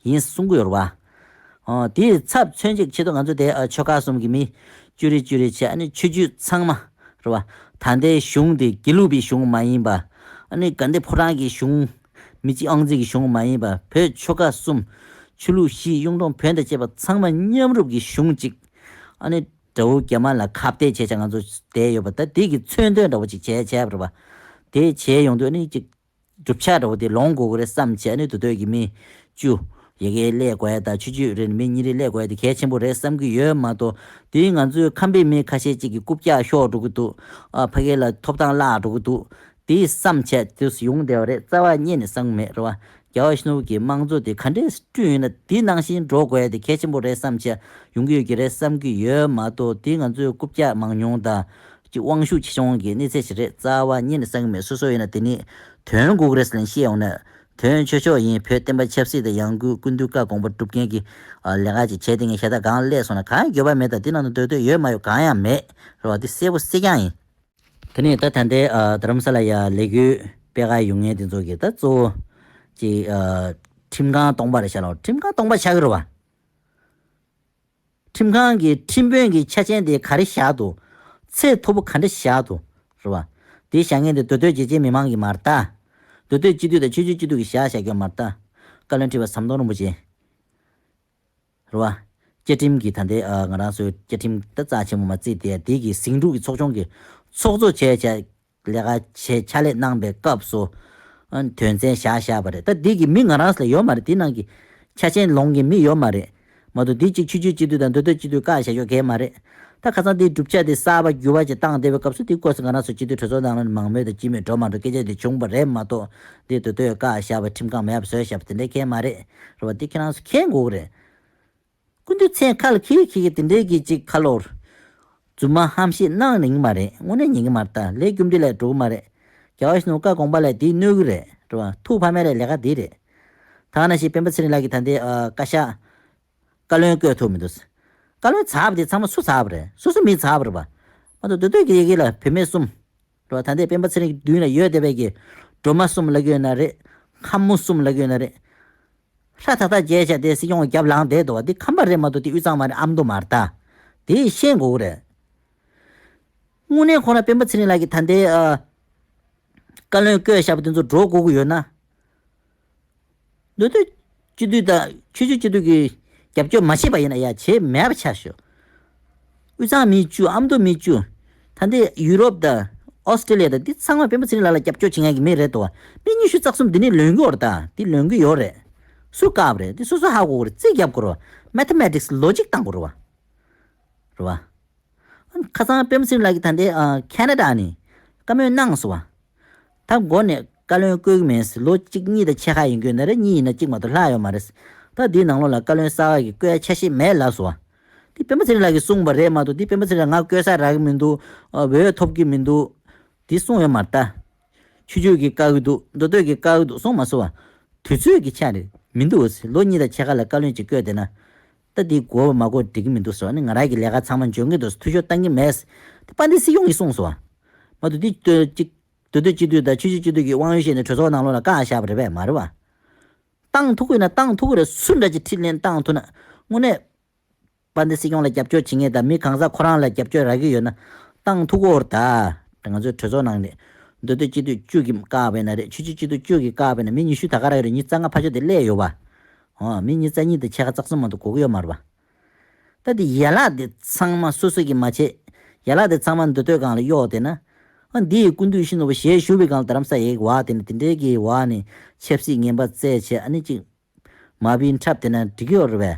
ཡིན་གསུང་གི་ཡོད་རེད་བ། ཨོ་དེའི་ཚབ་མཚོན་བྱེད་ཆེད་དུ་ང་ཚོ་དེ་ཨ་ཆོལ་ཁ་གསུམ་གྱི་མི་བཅུ་རེ་བཅུ་རེ་བྱས། ཨ་ནི་ཆོས་བརྒྱུད་ཚང་མ་རེད་བ། ད་ལྟའི་གཞུང་དེ་དགེ་ལུགས་པའི་གཞུང་མ་ཡིན་པ། ཨ་ནི་དགའ་ལྡན་ཕོ་བྲང་གི་གཞུང་། མི་གཅིག་ཨང་རྩིས་ཀྱི་གཞུང་མ་ཡིན་པ། བོད་ཆོལ་ཁ་གསུམ། ཆོས་ལུགས་བཞི། གཡུང་དྲུང་བོན་དང་བཅས་པ་ཚང་མ་མཉམ་རུབ་ཀྱི་གཞུང་གཅིག་ཨ་ནི་དགྲ་བོ་རྒྱ་དམར་ལ་ཁ་གཏད་བྱས་བྱས་ང་ཚོ་བསྡད་ཡོད་པ། ད་དེ་གི་མཚོན་དོན་འདྲ་བོ་ཅིག་བྱས་བྱས་པ་རེད་བ། དེ་བྱས་ཡོང་དུས་ཨ་ནི་ཅིག་གྲུབ་ཆ་འདྲ་བོ་དེ་ལོངས་དགོས་ཀྱི་རེད་བསམ་བྱས། ཨ་ནི་མདོ་སྟོད་ཀྱི་མི་བཅུ་ཡ་གིར་སླེབས་དགོས་ཡ་དང་། ཆོས་བརྒྱུད་རེ་མི་གཉིས་རེ་སླེབས་དགོས་ཡ་དེ་གལ་ཆེན་པོ་རེད་བསམ་གྱི་ཡོད་མ་གཏོགས། དེ་ང་ཚོའི་ཁམས་པའི་མི་ཁ་ཤས་ཅིག་གི་རྐུབ་བཀྱག་ཤོར་འགྲོ་གི་འདུག་ཨ་ཕ་གི་ལ་ཐོབ་ཐང་བརླག་འགྲོ་གི་འདུག་དེ་བསམ་བྱས་དུས་སུ་ཡོང་བསྡད་པ་རེད། རྩ་བ་ཉིད་ནས་བསམ་གྱི་མེད་རེད་བ། རྒྱལ་བ་ཡིད་བཞིན་ནོར་བུ་གི་དམངས་གཙོ་དེ་ག་འདྲས་བསྐྲུན་ཡོད་ན་དེ་ནང་བཞིན་འགྲོ་དགོས་ཡ་དེ་གལ་ཆེན་པོ་རེད་བསམ་བྱས་ཡོང་གི་ཡོད་ཀྱི་རེད་བསམ་གྱི་ཡོད་མ་གཏོགས། དེ་ང་ཚོའི་རྐུབ་བཀྱག་མང་ཉུང་དང་ཅིག་དབང་ཤུགས་ཆེ་ཆུང་གི་གནས་ཚད་ཞིག་རེད། རྩ་བ་ཉིད་ནས་བསམ་གྱི་མེད། སོ་སོ་ཡིན་ན་དེ་ནི་དོན་དགོས་ཀྱི་རེད་ཟེར་ནས་བཤད་ཡོང་ན། དོན་ཆོས་ཕྱོགས་ཡིན། བོད་བསྟན་པ་ཆབ་སྲིད་དང་ཡང་སྒོས་སྐུ་མདུན་བཀའ་དགོངས་པ་སྒྲུབ་མཁན་གྱི་ཨ་ལས་ཀ་ཅིག་བྱས་ཏེ་ངས་ཤ་སྟག་གང་སླེབས་སོང་ན་གང་འགྱོད་པ་མེད། ད་དེ་ནང་དུ་འདོད་འདོད་ཡོད་མ་ཡོད་གང་ཡང་མེད་རེད་བ། དེ་གསལ་པོ་གསལ་རྐྱང་ཡིན། དེ་ནས་ད་ད་ལྟའི་ཨ་རྡ་རམ་ས་ལ་ཡ་ལས་འགུལ་སྤེལ་ག་ཡོང་མཁན་དེ་ཚོ་གི་ད་གཙོ་བོ་ཅིག་ཨ་ཁྲིམས་ཁང་སྟོང་པ་རེད་ཤག་ལ། ཁྲིམས་ཁང་སྟོང་པ་ཆགས་ཀྱི་རེད་བ། ཁྲིམས་ཁང་གི་ཁྲིམས་དཔོན་གྱི་ཆ་རྐྱེན་དེ་ག་རེ་བཞག་འདུག་ཚད་མཐོ་པོ་ག་འདྲ་བཞག་འདུག་རེད་བ། དེ་བཞག་མཁན་དེ་མདོ་སྟོད་རྒྱ་ཆེའི་མི་མང་གིས་མ་རེད་ད། མདོ་སྟོད་སྤྱི་འཐུས་དང་ཆོས་བརྒྱུད་སྤྱི་འཐུས་ཀྱིས་བཞག་བཞག་རྒྱུ་མ་རེད་ད། བཀའ་བློན་ཁྲི་པ་ཟམ་གདོང་རིན་པོ་ཆེ། རེད་བ། བཅའ་ཁྲིམས་ཀྱི་ད་ལྟའི་ཨ་ང་རང་ཚོའི་བཅའ་ཁྲིམས་ད་རྩ་ཆེན་པོ་མ་བརྩིས་ཏེ། དེ་གི་ཟིང་འཁྲུག་གི་ཚོགས་ཆུང་གི་ཚོགས་གཙོ་བྱས་བྱས་ལས་ཀ་བྱས་ཕྱག་ལས་གནང་པའི་སྐབས་སུ་ཨ་དོན་ཚན་བཞག་བཞག་པ་རེད། ད་འདི་གི་མི་ང་རང་ཚོ་ལ་ཡོད་མ་རེད། དེ་ནང་གི་ཆ་རྐྱེན་ལོངས་ཀྱི་མི་ཡོད་མ་རེད། མ་གཏོགས་འདི་གཅིག་ཆོས་བརྒྱུད་སྤྱི་འཐུས་དང་མདོ་སྟོད་སྤྱི་འཐུས་བཀག་བཞག་ཆོག་གི་མ་རེད། ད་ཁ་སང་འདི་གྲུབ་ཆ་དེ་གསར་པ་འགྱུར་བ་ཅིག་བཏང་བསྡད་པའི་སྐབས་སུ་དེ་སྐོར་སུ་ང་རང་ཚོ་སྤྱི་འཐུས་གྲོས་ཚོགས་ནང་ལ་མང་མོས་དང་སྤྱི་མོས་འགྲོ་མ་འགྲོ་སྐད་ཆ་དེ་བྱུང་བ་རེད་མ་གཏོགས། འདི་མདོ་སྟོད་བཀག་བཞག་པ་ཁྲིམས་ཁང་མེད་པ་བཟོས་བཞག་པ་དེ་འདྲ་གང་ཡང་མ་རེད། རེད་བ། འདི་ཁྱེད་རང་ཚོ་མཁྱེན་དགོས་ཀྱི་རེད། སྐུ་མདུན་མཚན་ཁ་ལ་འཁྱེར་འཁྱེར་གྱི་དེ་འདྲའི་གི་ཅིག་ཁ་ལོར་རྫུན་མ་ཧམ་བཤད་གནང་ནི་མ་རེད། དངོས་གནས་ཉན་གྱི་མ་རེད། ད་ལས་རྒྱུ་འབྲས་ལ་འགྲོ་གི་མ་རེད། རྒྱལ་བ་ཡིད་བཞིན་ནོར་བུ་བཀའ་དགོངས་པ་ལ་དེ་གནོད་གི་རེད། རེད་བ། ཐུགས་ཕམ་ཡ་ལ་ལས་ཀ་དེ་རེད། ད་ག་ནང་བཞིན་སྤེན་པ་ཚེ་རིང་ལགས་ཀྱིས་ད་ལྟའི་ཨ་བཀའ་ཤག་བཀའ་བློན་བསྐོས་ཐུབ་མི་འདུག་བཀའ་བློན་ཚར་བ་དེ་ཚང་མ་སུ་ཚར་བ་རེད། སོ་སོ་མི་ཚར་བ་རེད་བ། མ་གཏོགས་མདོ་སྟོད་ཀྱི་ཡ་གི་ལ་བུད་མེད་གསུམ། རེད་བ། ད་ལྟའི་སྤེན་པ་ཚེ་རིང་གི་མདུན་ལ་ཡོད་བསྡད་པའི་གི་སྒྲོལ་མ་གསུམ་ལབ་ཀྱི་ཡོད་ན་རེད། ཁམས་མོ་གསུམ་ལབ་ཀྱི་ཡོད་ན་རེད། ཧྲ་ཐག་ཐག་བྱས་བྱས་དེ་སྲིད་སྐྱོང་རྒྱབ་ལངས་བསྡད་འདུག་བ། དེ་ཁམས་པ་རེད་མ་གཏོགས་དེ་དབུས་གཙང་མ་རེད། ཨ་མདོ་མ་རེད་ད། དེ་ཤེས་དགོས་ཀྱི་རེད། དངོས་གནས་ཁོ་རང་སྤེན་པ་ཚེ་རིང་ལགས་ཀྱིས་ད་ལྟའི་ཨ་བཀའ་བློན་བསྐོས་བཞག་པ་དེ་ཚོ་འགྲོ་དགོས་ཀྱི་ཡོད་ན། མདོ་སྟོད་སྤྱི་འཐུས་དང་ཆོས་བརྒྱུད་སྤྱི་འཐུས་ཀྱིས་རྒྱབ་སྐྱོར་མ་བྱས་པ་ཡིན་ན་ཡ་བྱས་མེད་པ་ཆགས་ཤོག་དབུས་གཙང་མི་བཅུ། ཨ་མདོ་མི་བཅུ། ད་ལྟའི་ཡུ་རོབ་དང་ ཨོ་སི་ཀྲི་ལི་ཡ་དང་འདི་ཚང་མ་སྤེན་པ་ཚེ་རིང་ལགས་ལ་རྒྱབ་སྐྱོར་བྱེད་མཁན་གྱི་མི་རེད་དོ། མི་ཉི་ཤུ་རྩ་གསུམ་འདི་ནི་ལོན་གྱི་ཡོད་རེད་ད། འདི་ལོན་གྱི་ཡོད་རེད། སུ་བཀག་པ་རེད། འདི་སོ་སོ་ཧ་གོ་དགོས་རེད། རྩིས་རྒྱབ་དགོས་རེད་བ། མེ་ཐེ་མེ་ཊིག་སི་ལོ་ཇིག་བཏང་དགོས་རེད་བ། རེད་བ། ཁ་སང་སྤེན་པ་ཚེ་རིང་ལགས་ཀྱིས་ད་ལྟའི་ཨ་ཁེ་ན་ཌ་ནས་བཀའ་མོལ་གནང་སོང་བ། ད་འགོ་ནས་བཀའ་བློན་བསྐོ་གི་མིན། ལོ་གཅིག་གཉིས་དང་ཕྱེད་ཀ་ཡིན་དགོས་ན་རེད། གཉིས་ཡིན་ན་གཅིག་མ་གཏོགས་ལྷག་ཡོད་མ་རེད། ད་འདིའི་ནང་ལོགས་ལ་བཀའ་བློན་གསར་པ་གིས་བསྐོ་ཡ་འཆར་གཞི་མེད་ལབ་སོང་བ། འདི་སྤེན་པ་ཚེ་རིང་ལགས་ཀྱིས་གསུངས་པ་རེད་མ་གཏོགས། འདི་སྤེན་པ་ཚེ་རིང་ལགས་ང་བསྐོ་ས་རག་གི་མི་འདུག་ཨ་འོས་ཐོབ་ཀྱི་མི་འདུག་འདི་གསུངས་ཡོད་མ་རེད་ད། ཆོས་བརྒྱུད་ཀྱིས་བཀག་གི་འདུག་མདོ་སྟོད་ཀྱིས་བཀག་གི་འདུག་གསུངས་མ་སོང་བ། དུས་ཚོད་ཀྱི་ཆ་རེད་མི་འདུག་ལོ་གཉིས་དང་ཕྱེད་ཀ་ལ་བཀའ་བློན་ཅིག་བསྐོས་བསྡད་ན། ད་འདི་དགོས་པ་མ་དགོས་འགྲིག་གི་མི་འདུག་ཟེར་བ་ནི། ང་རང་གི་ལས་ཀ་ཚང་མ་འཇོན་གྱི་འདུག་འཐུས་ཤོར་བཏང་གི་མེད། དེ་དཔལ་ལྡན་སྲིད་སྐྱོང་གིས་གསུངས་སོང་བ། མ་གཏོགས་འདི་ལྟོས་ཅིག་མདོ་སྟོད་སྤྱི་འཐུས་དང་ཆོས་བརྒྱུད་སྤྱི་འཐུས་ཀྱིས་དབང་ཡོད་བཤད་ནས་གྲོས་ཚོགས་ནང་ལོགས་ལ་བཀག་བཞག་པ་རེད་པས་མ་རེད་བ། བཏང་ཐུབ་ཀྱི་ཡོད་ན་བཏང་ཐུབ་ཀྱི་རེད། སུ་འདྲ་ཅིག་ཁྲིད་ལེན་བཏང་ཐུབ་ན་དངོས་གནས། དཔལ་ལྡན་སྲིད་སྐྱོང་ལ་རྒྱབ་སྐྱོར་བྱེད་མཁན་དང་མི་གང་ཟག་ཁོ་རང་ལ་རྒྱབ་སྐྱོར་རག་གི་ཡོད་ན་བཏང་ཐུབ་ཀྱི་ཡོད་རེད་ད། ང་ཚོའི་གྲོས་ཚོགས་ནང་ནས་མདོ་སྟོད་སྤྱི་འཐུས་བཅུ་གིས་བཀག་པ་ཡིན་ན་རེད། ཆོས་བརྒྱུད་སྤྱི་འཐུས་བཅུ་གིས་བཀག་པ་ཡིན་ན་མི་ཉི་ཤུ་ད་ག་རང་ཡོད་རེད། ཉི་ཤུ་རྩ་ལྔ་ཕར་ཕྱོགས་དེ་སླེབས་ཡོད་པ། ཨོ་མི་ཉི་ཤུ་རྩ་གཉིས་དང་ཕྱེད་ཀ་རྩ་གསུམ་མ་གཏོགས་དགོས་ཀྱི་ཡོད་མ་རེད་པ། ད་དེ་ཡན་ལག་དེ་ཚང་མ་སོ་སོ་གིས་མ་བྱེད། ཡན་ལག་དེ་ཚང་མ་མདོ་སྟོད་སྒང་ལ་གཡོགས་བསྡད་ན། ཨ་འདི་ཡི་སྐུ་མདུན་ཤི་ནོར་བུ་ཞལ་བཞུགས་པའི་སྒང་ལ་རྡ་རམ་ས་ཡའི་འོག་དེ་ནས་དེ་འདྲའི་གི་འོག་ནས་ཆབ་སྲིད་ངན་པ་རྩད་བྱས་ཨ་ནི་ཅིག་མ་བིན་འཁྲབ་བསྡད་ན་འགྲིག་གི་ཡོད་རེད་པས།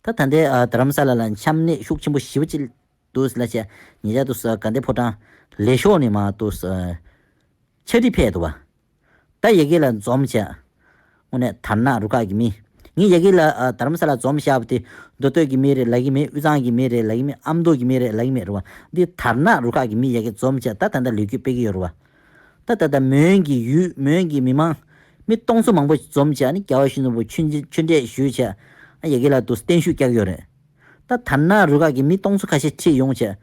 ད་ད་ལྟའི་ཨ་རྡ་རམ་ས་ལ་ལ་འཆམ་ནད་ཤུགས་ཆེན་པོ་ཞེ་པོ་ཅིག་འདུག་ལ་བྱས། ཉེ་ཆར་དུ་ས་དགའ་ལྡན་ཕོ་བྲང་ལེགས་ཤོག་ནས་མར་དུ་ས་ཕྱག་བྲིས་ཕེབས་འདུག་བ། ད་ཡ་གི་ལ་འཛོམས་བྱས། དངོས་གནས་དར་ནག་རུ་ཁག་གི་མི། ངས་ཡ་གི་ལ་ཨ་རྡ་རམ་ས་ལ་འཛོམས་བཞག་པ་དེ་མདོ་སྟོད་ཀྱི་མི་རེད་ལབ་ཀྱི་མེད། དབུས་གཙང་གི་མི་རེད་ལབ་ཀྱི་མེད། ཨ་མདོ་གི་མི་རེད་ལབ་ཀྱི་མེད་རེད་བ། འདི་དར་ནག་རུ་ཁག་གི་མི་ཡ་གི་འཛོམས་བྱས་ད་ད་ལྟ་ལས་འགུལ་སྤེལ་གྱི་ཡོད་རེད་བ། ད་ད་ལྟ་མོན་གྱི་ཡུལ་མོན་གྱི་མི་མང་མི་སྟོང་ཚོ་མང་པོ་འཛོམས་བྱས་ནི་རྒྱལ་བ་ཡིད་བཞིན་ནོར་བུ་ཆོས་འབྲེལ་ཞུས་བྱས། ཨ་ཡ་གི་ལ་དུ་བརྟན་བཞུགས་བསྐྱལ་གྱི་ཡོད་རེད། ད་དར་ནག་རུ་ཁག་གི་མི་སྟོང་ཚོ་ཁ་ཤས་ཁྲིད་ཡོང་བྱས།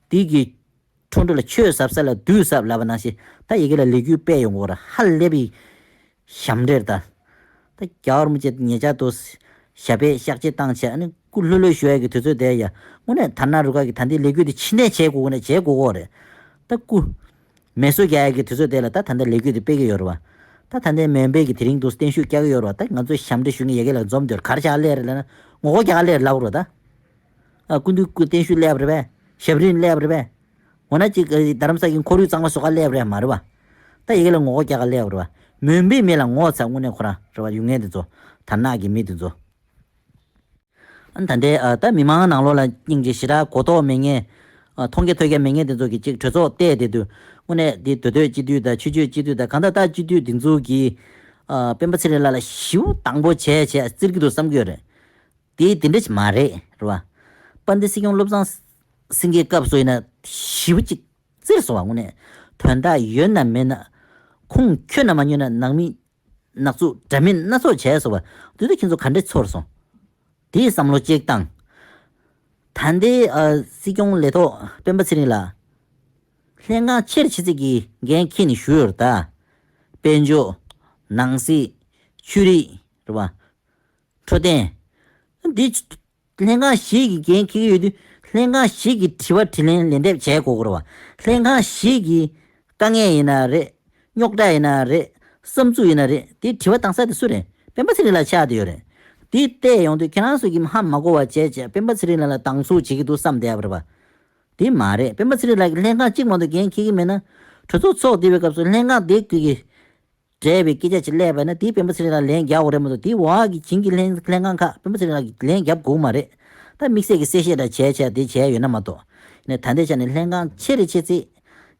དེ་གི་ཁྲོམ་འགྲོ་ལ་ཆོས་ཟབ་ས་ལ་བདུད་ཟབ་ལབ་པ་ནང་བཞིན་ད་ཡ་གི་ལ་ལས་འགུལ་སྤེལ་ཡོང་གི་ཡོད་རེད། ཧ་ལས་པའི་ཞབས་འདྲེན་ད། ད་རྒྱལ་བ་རིན་པོ་ཆེ་ཉེ་ཆར་དུ་ཞབས་པད་བཤགས་བཅོས་བཏང་བྱས་ཨ་ནི་སྐུ་ལྷོད་ལྷོད་ཞུ་ཡ་གི་དུས་ཚོད་དེ་ཡ། དངོས་གནས་དར་ནག་རུ་ཁག་གི་ད་ལྟའི་ལས་འགུལ་དེ་ཕྱི་ནས་བྱེད་དགོས་ཀྱི་ན་བྱེད་དགོས་ཀྱི་རེད། ད་སྐུ་མེ་གསོད་རྒྱག་ཡ་གི་དུས་ཚོད་དེ་ལ་ད་ད་ལྟ་ལས་འགུལ་དེ་སྤེལ་གྱི་ཡོད་རེད་བ། ད་ད་ལྟའི་མོན་པའི་གི་དེ་རིང་དུ་བརྟན་བཞུགས་བསྐྱལ་གྱི་ཡོད་རེད་བ། ད་ང་ཚོས་ཞབས་འདྲེན་ཞུ་མཁན་ཡ་གི་ལ་འཛོམས་དེར་ག་རེ་བྱ་སླེབས་རེད་ལབ་ན་ངོ་རྒོལ་རྒྱག་སླེབས་རེད་ལབ་རེད་ད། ཨ་སྐུ་མདུན་སྐུ་བརྟན་བཞུགས་སླེབས་རེད་པས། ཞབས་རིམ་སླེབས་རེད་པས། འོ་ན་ཅིག་ཨ་རྡ་རམ་ས་གི་ཁོར་ཡུག་གཙང་མ་བཟོ་ག་སླེབས་རེད་མ་རེད་བ། ད་ཡ་གི་ལ་ངོ་རྒོལ་རྒྱག་ག་སླེབས་རེད་བ། མོན་པའི་མི་ལ་ངོ་ཚ་དངོས་གནས་ཁོ་རང་རེད་བ། ཡུལ་ངན་དེ་ཚོ། དར་ནག་གི་མི་དེ་ཚོ། ཨ་ད་ལྟའི་ཨ་ད་མི་མང་ནང་ལོགས་ལ་སྙིང་རྗེ་ཞེ་དྲག་གོ་རྟོགས་མེད་མཁན། ཨ་མཐོང་རྒྱ་ཐོས་རྒྱ་མེད་མཁན་དེ་ཚོ་གིས་ཅིག་གྲོས་ཚོགས་བལྟས་བསྡད་དུས་དངོས་གནས་འདི་མདོ་སྟོད་སྤྱི་འཐུས་དང་ཆོས་བརྒྱུད་སྤྱི་འཐུས་དང་གང་ལྟར་ད་སྤྱི་འཐུས་འདི་ཚོ་གིས་ཨ་སྤེན་པ་ཚེ་རིང་ལགས་ལ་ཞེ་པོ་དང་པོ་བྱས་བྱས་བཙིར་གྱི་འདུག་བསམ་གྱི་ཡོད་རེད། དེ་དེ་འདྲ་ཞིག་མ་རེད་རེད་བ། དཔལ་ལྡན་སྲིད་སྐྱོང་བློ་བཟང་སེང་གེའི་སྐབས་སུ་ཡིན་ན་ཞེ་པོ་ཅིག་བཙིར་སོང་བ་དངོས་གནས། དོན་དག་ཡོད་ན་མེད་ན། ཁུངས་འཁྱོལ་ན་མ་འཁྱོལ་ན་ནང་མི་ནག་ཚུགས་འདྲ་མིན་སྣ་ཚོགས་བྱས་སོང་བ། དེ་དུས་ཁྱེད་ཚོ་ག་འདྲ་ཚོར་སོང་། དེའི་བསམ་བློ་གཅིག་བཏང་། ད་ལྟའི་ཨ་སྲིད་སྐྱོང་ལས་ཐོག་སྤེན་པ་ཚེ་རིང་ལགས། ལྷན་ཁང་ཆེར་ཆེ་ཚིག་གི་འགན་འཁྱེར་ནས་བཞུགས་ཡོད་རེད་ད། དཔལ་འབྱོར། ནང་སྲིད། ཆོས་རིག་རེད་བ། འཕྲོད་བསྟེན། འདི་ལྷན་ཁང་བཞི་གི་འགན་འཁྱེར་གྱི་ཡོད་དུས་ལྷན་ཁང་བཞི་གི་དྲི་བ་དྲིས་ལན་ལན་འདེབས་བྱེད་དགོས་ཀྱི་རེད་བ། ལྷན་ཁང་བཞི་གི་དཀའ་ངལ་ཡིན་ན་རེད། རྙོག་དྲ་ཡིན་ན་རེད། བསམ་ཚུལ་ཡིན་ན་རེད། དེ་དྲི་བ་བཏང་ས་དེ་སུ་རེད། སྤེན་པ་ཚེ་རིང་ལགས་ཆགས་བསྡད་ཡོད་རེད། དེ་བལྟས་ཡོང་དུས་ཁྱེད་རང་ཚོ་གིས་ཧ་མ་གོ་བ་བྱས་བྱས་སྤེན་པ་ཚེ་རིང་ལགས་ལ་སྡང་ཟུག་བྱེད་ཀྱི་འདུག་བསམ་བསྡད་ཡ་རེད་བ། དེ་མ་རེད། སྤེན་པ་ཚེ་རིང་ལགས་ཀྱིས་ལྷན་ཁང་གཅིག་མ་གཏོགས་འགན་འཁྱེར་གྱི་མེད་ན། གྲོས་ཚོགས་ཚོགས་བསྡད་པའི་སྐབས་སུ་ལྷན་ཁང་དེ་གི་འབྲེལ་བའི་སྐད་ཆ་ཅིག་སླེབས་པ་ན་དེ་སྤེན་པ་ཚེ་རིང་ལགས་ལན་རྒྱག་དགོས་རེད་མ་གཏོགས། དེ་འོག་གི་བྱིངས་ཀྱི་ལྷན་ལྷན་ཁང་ཁག་སྤེན་པ་ཚེ་རིང་ལགས་ཀྱིས་ལན་རྒྱབ་དགོས་མ་རེད། ད་དམིགས་བསལ་གྱི་གསལ་བཤད་འདྲ་བྱས་བྱས་དེ་བྱས་ཡོད་ན་མ་གཏོགས། ནས་ད་ལྟའི་ཆ་ནས་ལྷན་ཁང་ཆེ་རེ་ཆེ་ཚེ།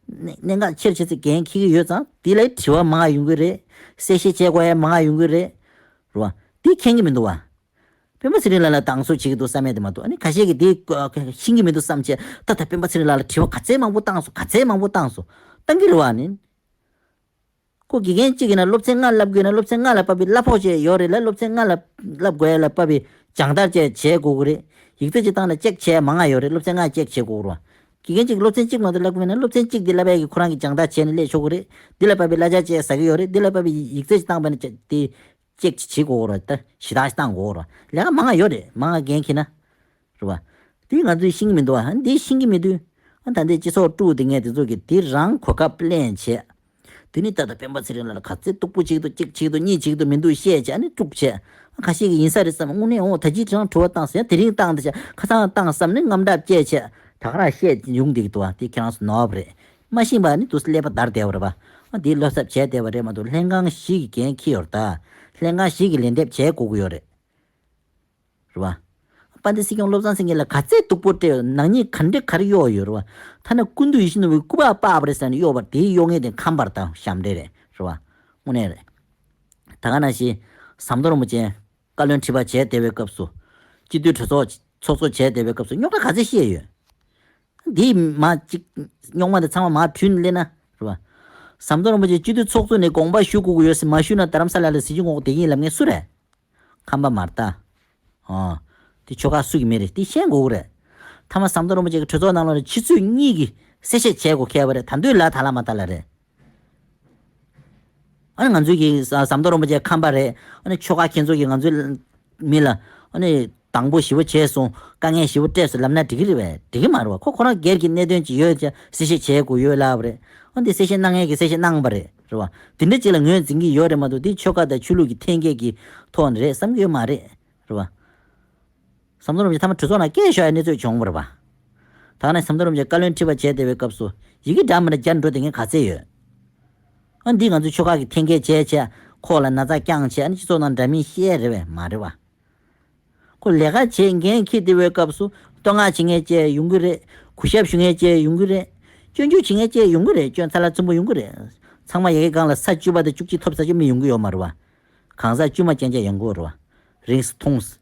ལྷན་ཁང་ཆེ་རེ་ཆེ་ཚེ་འགན་འཁྱེར་གྱི་ཡོད་ཙང་དེ་ལ་དྲི་བ་མང་ཡོང་གི་རེད། གསལ་བཤད་བྱེད་དགོས་ཡ་མང་ཡོང་གི་རེད། རེད་བ། དེ་མཁྱེན་གྱི་མི་འདུག་བ། སྤེན་པ་ཚེ་རིང་ལགས་ལ་སྡང་ཟུག་བྱེད་ཀྱི་འདུག་བསམ་ཡ་དེ་མ་གཏོགས། ཨ་ནི་ཁ་ཤས་ཀྱིས་དེ་ཤེས་ཀྱི་མི་འདུག་བསམ་བྱས། ད་ལྟ་སྤེན་པ་ཚེ་རིང་ལགས་ལ་དྲི་བ་ག་ཚད་མང་པོ་བཏང་སོང་། ག་ཚད་མང་པོ་བཏང་སོང་། བཏང་གི་རེད་བ་ནི། ཁོ་དགེ་རྒན་གཅིག་ཡིན་ན་སློབ་ཚན་ལྔ་བསླབ་དགོས་ན་སློབ་ཚན་ལྔ་ལ་བབས་པའི་གླ་ཕོགས་བཅས་ཡོད་རེད་ལ། སློབ་ཚན་ལྔ་ལ་བསླབ་དགོས་ཡ་ལ་བབས་པའི་སྦྱང་བརྡར་བཅས་བྱེད་དགོས་ཀྱི་རེད། ཡིག་ཚད་ཅིག་བཏང་ན་ཅེག་བྱས་མང་ང་ཡོད་རེད། སློབ་ཚན་ལྔ་ཅེག་བྱེད་དགོས་ཀྱི་རེད་བ། དགེ་རྒན་གཅིག་སློབ་ཚན་གཅིག་མ་གཏོགས་བསླབ་དགོས་མེད་ན་སློབ་ཚན་གཅིག་དེ་བསླབ་ཡ་གི་ཁོ་རང་གི་སྦྱང་བརྡར་བྱས་ནས་སླེབས་ཆོག་གི་རེད། འདི་ལ་བབས་པའི་གླ་ཆ་བཅས་ཟ་གི་ཡོད་རེད། འདི་ལ་བབས་པའི་ཡིག་ཚད་ཅིག་བཏང་པ་ན་ཅེག་དེ། ཅེག་ཅིག་བྱེད་དགོས་རེད། ད་ཞེ་དྲག་ཞིག་བཏང་དགོས་རེད། ལས་ཀ་མང་ང་ཡོད་རེད། མང་ང་འགན་འཁྱེར་ན། རེད་བ། དེ་ང་ཚོས་ཤེས་ཀྱི་མི་འདུག་བ། འདི་ཤེས་ཀྱི་མི་འདུག་ཨ་ད་ལྟའི་སྤྱི་ཚོགས་དཀྲུག་བསྡད་མཁན་དེ་ཚོ་གིས་དེ་རང་གོ་སྐབས་ལེན་བྱས། དེ་ནི་ད་ལྟ་སྤེན་པ་ཚེ་རིང་ལགས་ལ་ག་ཚོད་སྡུག་པོ་བྱེད་ཀྱི་འདུག་གཅིག་བྱེད་ཀྱི་འདུག་གཉིས་བྱེད་ཀྱི་འདུག་མི་འདུག་བཤད་བྱས་ཨ་ནི་དཀྲུག་བྱས། ཨ་ཁ་ཤས་ཀྱིས་ཡིན་ས་རེད་བསམ། དངོས་གནས་འོ་ད་ཅིའི་རང་དྲི་བ་བཏང་ཟེར། དེ་རིང་བཏང་དེ་བྱས་ཁ་སང་བཏང་བསམ་ནས་དངངས་སྐྲག་སྐྱེས་བྱས་ད་ག་རང་བཤད་ཡོང་བསྡད་ཀྱི་འདུག་བ། དེ་ཁྱེད་རང་ཚོ་ནོར་བ་རེད། མ་ཤེས་པ་ནི་དུས་སུ་ཀླད་པ་འདར་བསྡད་པ་རེད་པ། ཨ་འདིའི་བློ་གཟབ་བྱས་བསྡད་པ་རེད་མ་གཏོགས་ལྷན་ཁང་བཞི་གི་འགན་འཁྱེར་ཡོད་རེད་ད། ལྷན་ཁང་བཞི་གི་ལན་འདེབས་བྱས་དགོས་ཀྱི་ཡོད་རེད། རེད་བ། དཔལ་ལྡན་སྲིད་སྐྱོང་བློ་བཟང་སེང་གེ་ལ་ག་ཚད་སྡུག་པོ་སྤྲད་ཡོད། ནག་ཉེས་ག་འདྲ་ག་རེ་གཡོགས་ཡོད་རེད་བ། ཐ་ན་སྐུ་མདུན་ཡིད་བཞིན་ནོར་བུའི་སྐུ་པར་པགས་པ་རེད་ཟེར་ནས་གཡོགས་པ་དེའི་གཡོག་ངན་དེ་ཁམས་པ་རེད་ད། ཞབས་འདྲེན་རེད། རེད་བ། དངོས་གནས་རེད། ད་ག་ནང་བཞིན་ཟམ་གདོང་རིན་པོ་ཆེ་བཀའ་བློན་ཁྲི་པ་བྱས་བསྡད་པའི་སྐབས་སུ། སྤྱི་འཐུས་གྲོས་ཚོགས་ཚོགས་གཙོ་བྱས་བསྡད་པའི་སྐབས་སུ་རྙོག་དྲ་ག་ཚད་བཤད་ཡོད། འདིས་མ་གཅིག་རྙོག་མ་དེ་ཚང་མ་མར་བྲུས་ནས་སླེབས་ན་རེད་བ། ཟམ་གདོང་རིན་པོ་ཆེ་སྤྱི་འཐུས་ཚོགས་གཙོ་ནས་དགོངས་པ་ཞུ་དགོས་ཀྱི་ཡོད་ཟེར་མ་ཞུས་ན་རྡ་རམ་ས་ལ་ལ་གཟི་བརྗིད་ངོ་རྒོལ་བསྡད་ཀྱི་ཡིན་ལབ་མཁན་སུ་རེད། ཁམས་པ་མ་རེད་ད། ཨོ། དེ་ཆོལ་ཁ་སུ་གི་མི་རེད་དེ་ཤེས་དགོས་ཀྱི་རེད། མཐའ་མ་ཟམ་གདོང་རིན་པོ་ཆེ་གི་གྲོས་ཚོགས་ནང་ལོགས་ལ་ཆུ་ཚོད་གཉིས་ཀྱི་གསལ་བཤད་བྱེད་དགོས་ཁེལ་བ་རེད། ད་འདོད་ལ་ད་ལ་མ་ད་ལ་རེད། ཨ་ནི་ང་ཚོའི་གི་ཟ་ཟམ་གདོང་རིན་པོ་ཆེ་ཁམས་པ་རེད། ཨ་ནི་ཆོལ་ཁ་ཁྱེད་ཚོ་གི་ང་ཚོའི་མི་ལ་ཨ་ནི་དང་པོ་ཞི་བ་བྱས་སོང་། དཀའ་ངལ་ཞི་བ་སྤྲད་སོང་ལབ་ན་འགྲིག་གི་རེད་པས། འགྲིག་གི་མ་རེད་བ། ཁོ་ཁོ་རང་སྒེར་གྱི་གནད་དོན་ཅིག་ཡོད་ཀྱང་གསལ་བཤད་བྱེད་དགོས་ཡོད་ལབ་པ་རེད། ཨ་འདི་གསལ་བཤད་གནང་མཁན་གྱིས་གསལ་བཤད་གནང་པ་རེད། རེད་བ། དེ་འདྲ་ཅིག་ལ་ངོས་འཛིན་གྱི་ཡོད་རེད་མ་གཏོགས་འདི་ཆོལ་ཁ་དང་ཆོས་ལུགས་ཀྱི་འཐེན་འཁྱེར་གྱི་ཐོག་ནས་རེད་བསམ་གྱི་ཡོད་མ་རེད། རེད་བ། ཟམ་གདོང་རིན་པོ་ཆེ་མཐའ་མ་གྲོས་ཚོགས་ནང་སྐད་ཤོར་ཡ་གནས་ཚུལ་བྱུང་བ་རེད་པ། ད་ནས་ཟམ་གདོང་རིན་པོ་ཆེ་བཀའ་བློན་ཁྲི་པ་བྱས་བསྡད་པའི་སྐབས་སུ་ཡི་གེ་འདྲ་མི་འདྲ་སྦྱར་འགྲོ་བསྡད་མཁན་ག་ཚད་ཡོད། ཨ་འདི་ང་ཚོ་ཆོལ་ཁ་གི་འཐེན་འཁྱེར་བྱས་བྱས་ཁོག་ལ་ན་ཚ་བརྐྱངས་བྱས་ཨ་ནི་སྤྱི་ཚོགས་ནང་འདྲ་མིན་བཤད་རེད་པས་མ་རེད་པ། ཁོ་ལས་ཀ་བྱེད་འགན་འཁྱེར་བསྡད་པའི་སྐབས་སུ་བསྟོད་བསྔགས་བྱེད་མཁན་བཅས་ཡོང་གི་རེད། གུས་ཞབས་ཞུ་མཁན་བཅས་ཡོང་གི་རེད། སྐྱོན་བརྗོད་བྱེད་མཁན་བཅས་ཡོང་གི་རེད། སྐྱོན་ཚ་ལ་ཚིམ་པོ་ཡོང་གི་རེད། ཚང་མ་ཡ་གི་སྒང་ལ་ས་བཅུ་པ་དང་བཅུ་གཅིག་ཐོབ་ས་ཅིག་མི་ཡོང་གི་ཡོད་མ་རེད་པ། གང་ཟག་དཀྱུས་མ་ཅན་ཅན་ཡོང་གི་རེད་པ། རིགས་མཐོང་།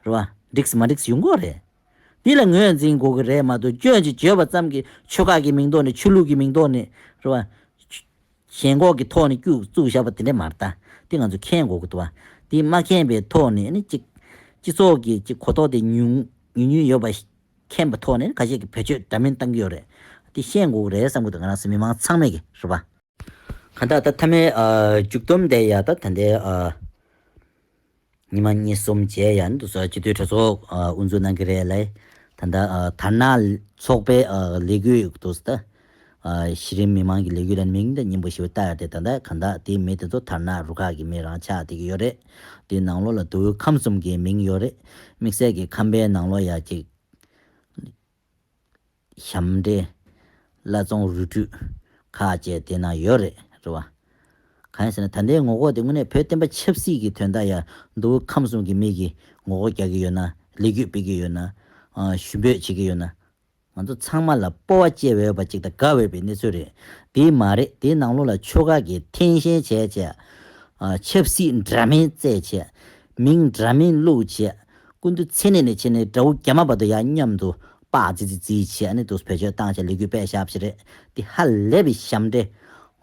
རེད་བ། འགྲིགས་མ་འགྲིགས་ཡོང་གི་རེད། འདི་ལ་ངོས་འཛིན་དགོས་ཀྱི་རེད་མ་གཏོགས་སྐྱོན་ཅིག་བརྗོད་པ་ཙམ་གྱིས་ཆོལ་ཁ་གི་མིང་ཐོག་ནས་ཆོས་ལུགས་ཀྱི་མིང་ཐོག་ནས་རེད་བ། ཞེན་ཁོག་གི་ཐོག་ནས་སྐྱུག་བཙུགས་བཞག་པ་དེ་འདྲ་མ་རེད་ད། འདི་ང་ཚོས་མཁྱེན་དགོས་ཀྱི་འདུག་བ། འདི་མ་མཁྱེན་པའི་ཐོག་ནས་ནི་གཅིག་སྤྱི་ཚོགས་ཀྱི་གཅིག་གོ་རྟོགས་དེ་ཉུང་ཉུང་ཉུང་ཡོད་པ་མཁྱེན་པའི་ཐོག་ནས་ཁ་ཤས་ཀྱིས་བེད་སྤྱོད་འདྲ་མིན་བཏང་གི་ཡོད་རེད། འདི་ཤེས་དགོས་ཀྱི་རེད་བསམ་གྱི་འདུག་ང་རང་ཚོ་མི་མང་ཚང་མས་ཀྱི་རེད་བ། གང་ལྟར་ད་མཐའ་མའི་ཨ་མཇུག་སྡོམ་དེ་ཡ་ད་ད་ལྟའི་ཨ། ཉི་མ་གཉིས་གསུམ་བྱས་ཡང་འདུག་ས་སྤྱི་འཐུས་གྲོས་ཚོགས་ཨ་དབུ་འཛུགས་གནང་གི་རེད་ལ། ད་ལྟ་ཨ་དར་ནག་ཚོགས་པའི་ཨ་ལས་འགུལ་འདུག་ས་ད། ཨ་གཞི་རིམ་མི་མང་གི་ལས་འགུལ་ལ་མིང་དང་སྙན་པོ་ཞིག་བཏགས་ཏེ་ད་ལྟ་གང་ལྟར་དེའི་མི་དེ་ཚོ་དར་ནག་རུ་ཁག་གི་མི་རང་ཆགས་བསྡད་ཀྱི་ཡོད་རེད། དེའི་ནང་ལོགས་ལ་མདོ་དབུས་ཁམས་གསུམ་གྱི་མིང་ཡོད་རེད། དམིགས་བསལ་གྱི་ཁམས་པའི་ནང་ལོགས་ཡ་གཅིག་ཞབས་འདྲེན། བླ་བཙོང་རུ་ཁྲུས་ཁག་བཅས་དེ་ན་ཡོད་རེད། རེད་བ། གང་ཡིན་ཟེར་ན་ད་ལྟའི་ངོ་རྒོལ་དེ་དངོས་གནས་བོད་བསྟན་པ་ཆབ་སྲིད་ཀྱི་དོན་དག་ཡ་མདོ་དབུས་ཁམས་གསུམ་གྱི་མི་གིས་ངོ་རྒོལ་རྒྱག་གི་ཡོད་ན་ལས་འགུལ་སྤེལ་གྱི་ཡོད་ན། ཨ་ཞུ་འབོད་བྱེད་ཀྱི་ཡོད་ན། ང་ཚོ་ཚང་མ་ལ་སྤོབས་པ་སྐྱེ་འོས་པ་ཅིག་དང་དགའ་འོས་པའི་གནས་ཚུལ་རེད། དེ་མ་རེད། དེའི་ནང་ལོགས་ལ་ཆོལ་ཁ་གིས་འཐེན་ཞེན་བྱས་བྱས། ཨ་ཆབ་སྲིད་འདྲ་མིན་རྩེད་བྱས། མིང་འདྲ་མིན་བླུགས་བྱས། སྐུ་མདུན་མཚན་ནས་ནས་བྱས་ནས་དགྲ་བོ་རྒྱ་མ་བར་དུ་ཡང་མཉམ་དུ་པགས་ཙི་ཙི་ཙི་བྱས་ནས་དུ་བེད་སྤྱོད་བཏང་བྱས་ལས་འགུལ་སྤེལ་བཞག་པ་ཞིག་རེད། དེ་ཧ་ལས་པའི་ཞབས་འདྲེན་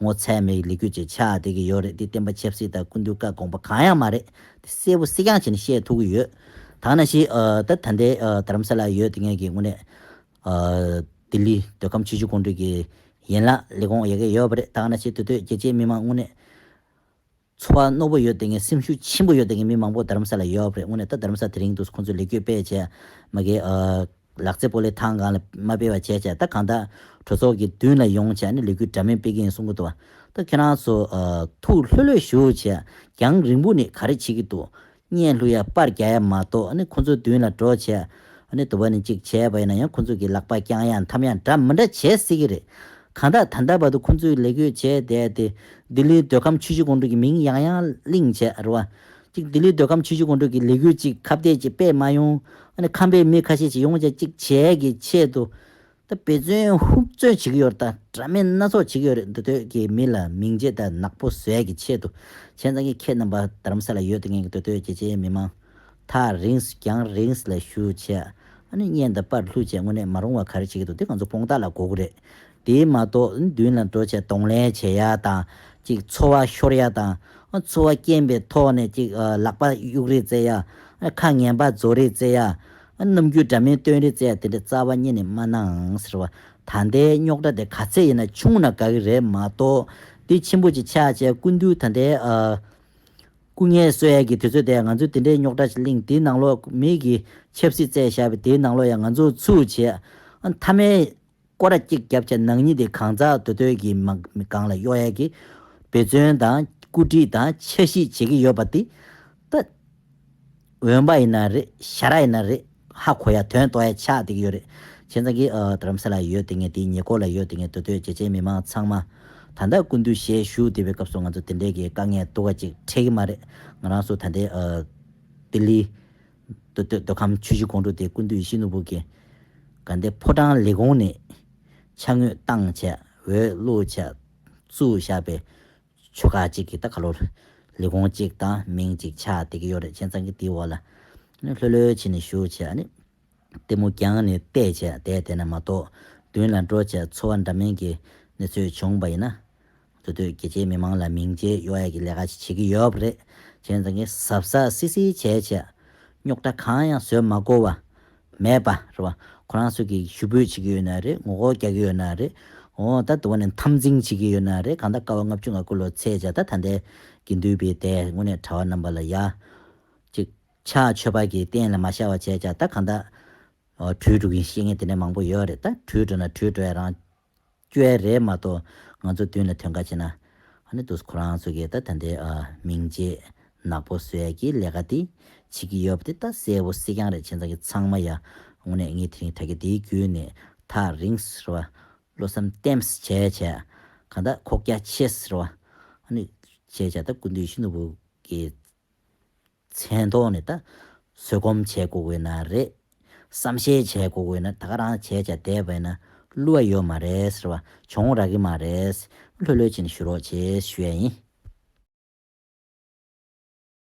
ངོ་ཚ་མེད་ལས་འགུལ་ཅིག་ཆགས་བསྡད་ཀྱི་ཡོད་རེད། དེ་བསྟན་པ་ཆབ་སྲིད་དང་སྐུ་མདུན་བཀའ་དགོངས་པ་གང་ཡང་མ་རེད། དེ་གསལ་པོ་གསལ་རྐྱང་བྱས་ནས་བཤད་ཐུབ་ཀྱི་ཡོད། ད་ག་ནང་བཞིན་ཨ་ད་ད་ལྟའི་ཨ་རྡ་རམ་ས་ལ་ཡོད་དེ་ངེད་ཀྱི་དངོས་གནས། ཨ་ལྡི་ལི་མདོ་ཁམས་ཆུ་བཞི་སྒང་དྲུག་གི་ཡན་ལག་ལས་ཁུངས་ཡ་གི་ཡོད་པ་རེད། ད་ག་ནང་བཞིན་དེ་དུས་རྒྱལ་སྤྱིའི་མི་མང་དངོས་གནས་ཚོར་བ་རྣོ་པོ་ཡོད་དེ་ངས་སེམས་ཤུགས་ཆེན་པོ་ཡོད་དེ་ངས་མི་མང་པོ་རྡ་རམ་ས་ལ་ཡོད་པ་རེད། དངོས་གནས་ད་རྡ་རམ་ས་དེ་རིང་དུས་ཁོང་ཚོས་ལས་འགུལ་སྤེལ་བྱས་མ་གི་ཨ་ལག་རྩེད་སྤོ་ལོའི་ཐང་སྒང་ལ་མ་སྤེལ་བ་བྱས་བྱས་ད་གང་ལྟར་གྲོས་ཚོགས་ཀྱི་མདུན་ལ་ཡོང་བྱས་ནས་ལས་འགུལ་འདྲ་མིན་སྤེལ་གི་ཡིན་གསུང་གི་འདུག་བ། ད་ཁྱེད་རང་ཚོ་ཨ་ཐུགས་ལྷོད་ལྷོད་བཞུགས་བྱས་རྒྱང་རིང་པོ་ནས་ག་རེ་བྱེད་ཀྱི་འདུག་བརྙན་བླུག་ཡ་པར་རྒྱག་ཡ་མ་གཏོགས་ཨ་ནི་ཁོ་ཚོའི་མདུན་ལ་འགྲོ་བྱས་ཨ་ནི་དུ་བ་ནི་གཅིག་བྱས་པ་ཡིན་ན་ཡང་ཁོ་ཚོ་གི་ལག་པ་བརྐྱང་ཡ་འཐམ་ཡ་འདྲ་མི་འདྲ་བྱེད་སྲིད་ཀྱི་རེད། གང་ལྟར་ད་ལྟ་བར་དུ་ཁོ་ཚོས་ལས་འགུལ་བྱས་བསྡད་དེ་ལྡི་ལིའི་མདོ་ཁམས་ཆུ་བཞི་སྒང་དྲུག་གི་མིང་ཡང་ཡང་གླེང་བྱས་རེད་བ། གཅིག་ལྡི་ལིའི་མདོ་ཁམས་ཆུ་བཞི་སྒང་དྲུག་གི་ལས་འགུལ་གཅིག་ཁ་གཏད་གཅིག་སྤེལ་མ་ཡོང་། ཨ་ནི་ཁམས་པའི་མི་ཁ་ཤས་ཤིག་ཡོང་བྱས་གཅིག་བྱས་ཀྱི་ཆེད་དུ། ད་འབད་བརྩོན་ཧུབ་བརྩོན་བྱེད་ཀྱི་ཡོད་རེད་ད། འདྲ་མིན་སྣ་ཚོགས་བྱེད་ཀྱི་ཡོད་རེད། འདི་དོད་ཀྱི་མི་ལ་མིང་རྗེས་དང་ནག་པོ་བཟོ་ཡས་ཀྱི་ཆེད་དུ། བྱས་ཙང་གི་ཁྱེད་རྣམ་པ་རྡ་རམ་ས་ལ་ཡོད་དེ་ངེད་ཀྱི་འདི་དོད་ཀྱི་ཆེ་མི་མང་། ཐག་རིང་སུ་རྒྱང་རིང་སུ་ལ་བཞུགས་བྱས། ཨ་ནི་བརྙན་དང་པར་བླུགས་བྱས་དངོས་གནས་མ་རུང་བ་ག་རེ་བྱེད་ཀྱི་འདུག་དེ་ང་ཚོ་དཔང་རྟགས་ལ་གོ་གི་རེད། དེས་མ་གཏོགས་མདུན་ལ་འགྲོ་བྱས་གདོང་ལེན་བྱེད་ཡ་དང་། གཅིག་ཚོར་བ་ཤོར་ཡ་དང་། ཨ་ཚོར་བ་སྐྱེན་པའི་ཐོག་ནས་གཅིག་ཨ་ལག་པ་གཡུག་རེས་རྩེ་ཡ། ཨ་ཁ་ངན་པ་བཟོ་རེས་རྩེ་ཡ། ཨ་རྣམ་འགྱུར་འདྲ་མིན་སྟོན་རེས་རྩེ་ཡ་དེ་འདྲ་རྩ་བ་ཉིད་ནས་མ་གནང་ཟེར་བ། ད་ལྟའི་རྙོག་དྲ་དེ་ག་ཚད་ཡིན་ན་ཆུང་ན་དགའ་གི་རེད་མ་གཏོགས། དེ་ཆེན་པོ་ཅིག་ཆགས་བྱས་སྐུ་མདུན་ད་ལྟའི་ཨ་སྐུ་ངལ་གསོ་ཡ་གི་དུས་ཚོད་དེ་ང་ཚོས་དེ་འདྲའི་རྙོག་དྲ་ཞིག་གླེང་དེའི་ནང་ལོགས་མི་གི་ཆབ་སྲིད་རྩེད་བཞག་པའི་དེའི་ནང་ལོགས་ཡང་ང་ཚོ་ཚུད་བྱས། ཨ་མཐའ་མའི་སྐོར་ར་གཅིག་བརྒྱབ་བྱས་ནག་ཉེས་དེ་གང་ཟག་དོ་དོད་ཀྱི་མ་སྒང་ལ་གཡོ་ཡས་ཀྱི་འབད་བརྩོན་དང་བཀོད་སྒྲིག་དང་འཆར་གཞི་བྱེད་ཀྱི་ཡོད་པ་དེ་ད་འོན་པ་ཡིན་ན་རེད། ཞ་ར་ཡིན་ན་རེད། ཧ་གོ་ཡ་དོན་རྟོགས་ཡ་ཆགས་བསྡད་ཀྱི་ཡོད་རེད། བྱས་ཙང་གི་ཨ་རྡ་རམ་ས་ལ་ཡོད་དེ་ངས་དེའི་ཉེ་འཁོར་ལ་ཡོད་དེ་ངས་དེ་དུས་རྒྱལ་སྤྱིའི་མི་མང་ཚང་མ་ད་ལྟ་སྐུ་མདུན་ཞལ་བཞུགས་བསྡད་པའི་སྐབས་སུ་ང་ཚོ་དེ་འདྲའི་གི་དཀའ་ངལ་སྡུག་ག་ཅིག་འཕྲད་ཀྱི་མ་རེད། ང་རང་ཚོ་ད་ལྟའི་ཨ་ལྡི་ལི་མདོ་མདོ་མདོ་ཁམས་ཆུ་བཞི་སྒང་དྲུག་དེ་སྐུ་མདུན་ཡིད་བཞིན་ནོར་བུ་གི་ག་འདི་ཕོ་བྲང་ལས་ཁུངས་ནས་ཕྱག་དངོས་བཏང་བྱས་འོས་བླུགས་བྱས་བཙུགས་བཞག་པའི་ཆོ་ག་ཅིག་གི་ད་ཁ་ལོ་ལས་ཁུངས་ཅིག་དང་མིང་ཅིག་ཆགས་བསྡད་ཀྱི་ཡོད་རེད། བྱས་ཙང་གི་དེའི་འོག་ལ་ནི་ལྷོད་ལྷོད་བྱས་ནས་བཞུགས་བྱས་ནི་ལྟད་མོ་རྒྱང་ནས་བལྟས་བྱས་བསྡད་བསྡད་ན་མ་གཏོགས་མདུན་ལ་འགྲོ་བྱས་འཚོ་བ་འདྲ་མིན་གྱི་གནས་ཚུལ་བྱུང་བ་ཡིན་ན་དེ་དུས་རྒྱལ་སྤྱིའི་མི་མང་ལ་མིང་ཆད་གཡོག་ཡ་གི་ལས་ཀ་ཞིག་བྱེད་ཀྱི་ཡོད་པ་རེད། བྱས་ཙང་གི་གཟབ་གཟབ་སིལ་སིལ་བྱས་བྱས་རྙོག་དྲ་གང་ཡང་བཟོས་མ་དགོས་པ་མེད་པ་རེད་བ། ཁོ་རང་ཚོ་གིས་ཞུ་འབོད་བྱེད་ཀྱི་ཡོད་ན་རེད། ངོ་རྒོལ་རྒྱག་གི་ཡོད་ན་རེད། འོ་ད་དུ་བ་ནས་འཐབ་འཛིང་བྱེད་ཀྱི་ཡོད་ན་རེད། གང་ལྟར་དཀའ་བ་ལྔ་བཅུ་ང་དགུ་ལོ་ཚེས་བྱས་ད་ད་ལྟའི་དགེ་འདུན་པའི་སྡེ་དངོས་གནས་གྲྭ་བ་རྣམ་པ་ལ་ཡ་ཅིག་ཕྱག་མཆོད་པ་གི་རྟེན་ལ་མ་ཤར་བ་བྱས་བྱས་ད་གང་ལྟར་ཨོ་བྲོས་འགྲོ་གིན་བཤད་མཁན་དེ་འདྲ་མང་པོ་ཡོད་རེད། ད་བྲོས་འགྲོ་ན་བྲོས་འགྲོ་ཡ་རང་སྐྱོ་ཡ་རེད་མ་གཏོགས་ང་ཚོ་མདུན་ལ་ཐོན་ཁ་བྱས་ན་ཨ་ནི་དུས་ཁོ་རང་ཚོ་གིས་ད་ད་ལྟའི་ཨ་མིང་ཆད་ནག་པོ་བཟོ་ཡ་གི་ལས་ཀ་དེ་བྱེད་ཀྱི་ཡོད་པ་དེ་ད་གསལ་པོ་གསལ་རྐྱང་རེད། བྱས་ཙང་གི་ཚང་མ་ཡ་དངོས་གནས་ངས་དེ་རིང་ད་གི་དེའི་བརྒྱུད་ནས་ཐག་རིང་ཟེར་བ་བློ་བསམ་བརྟན་བྱས་བྱས་གང་ལྟར་ཁོག་རྒྱ་ཆེ་ཟེར་བ་ཨ་ནི་བྱས་བྱས་ད་སྐུ་མདུན་ཡིད་བཞིན་ནོར་བུ་གི་མཚན་ཐོག་ནས་ད་བཟོད་སྒོམ་བྱེད་དགོས་དགོས་ན་རེད། བསམ་ཤེས་བྱེད་དགོས་དགོས་ན་ད་ག་རང་བྱས་བྱས་བསྡད་པ་ཡིན་ན་བསླུ་བ་ཡོད་མ་རེད་ཟེར་བ་བྱུང་རག་གི་མ་རེད། ལྷོད་ལྷོད་བྱས་ནས་ཞུ་རོགས་བྱེད་ཞུ་ཡ་ཡིན།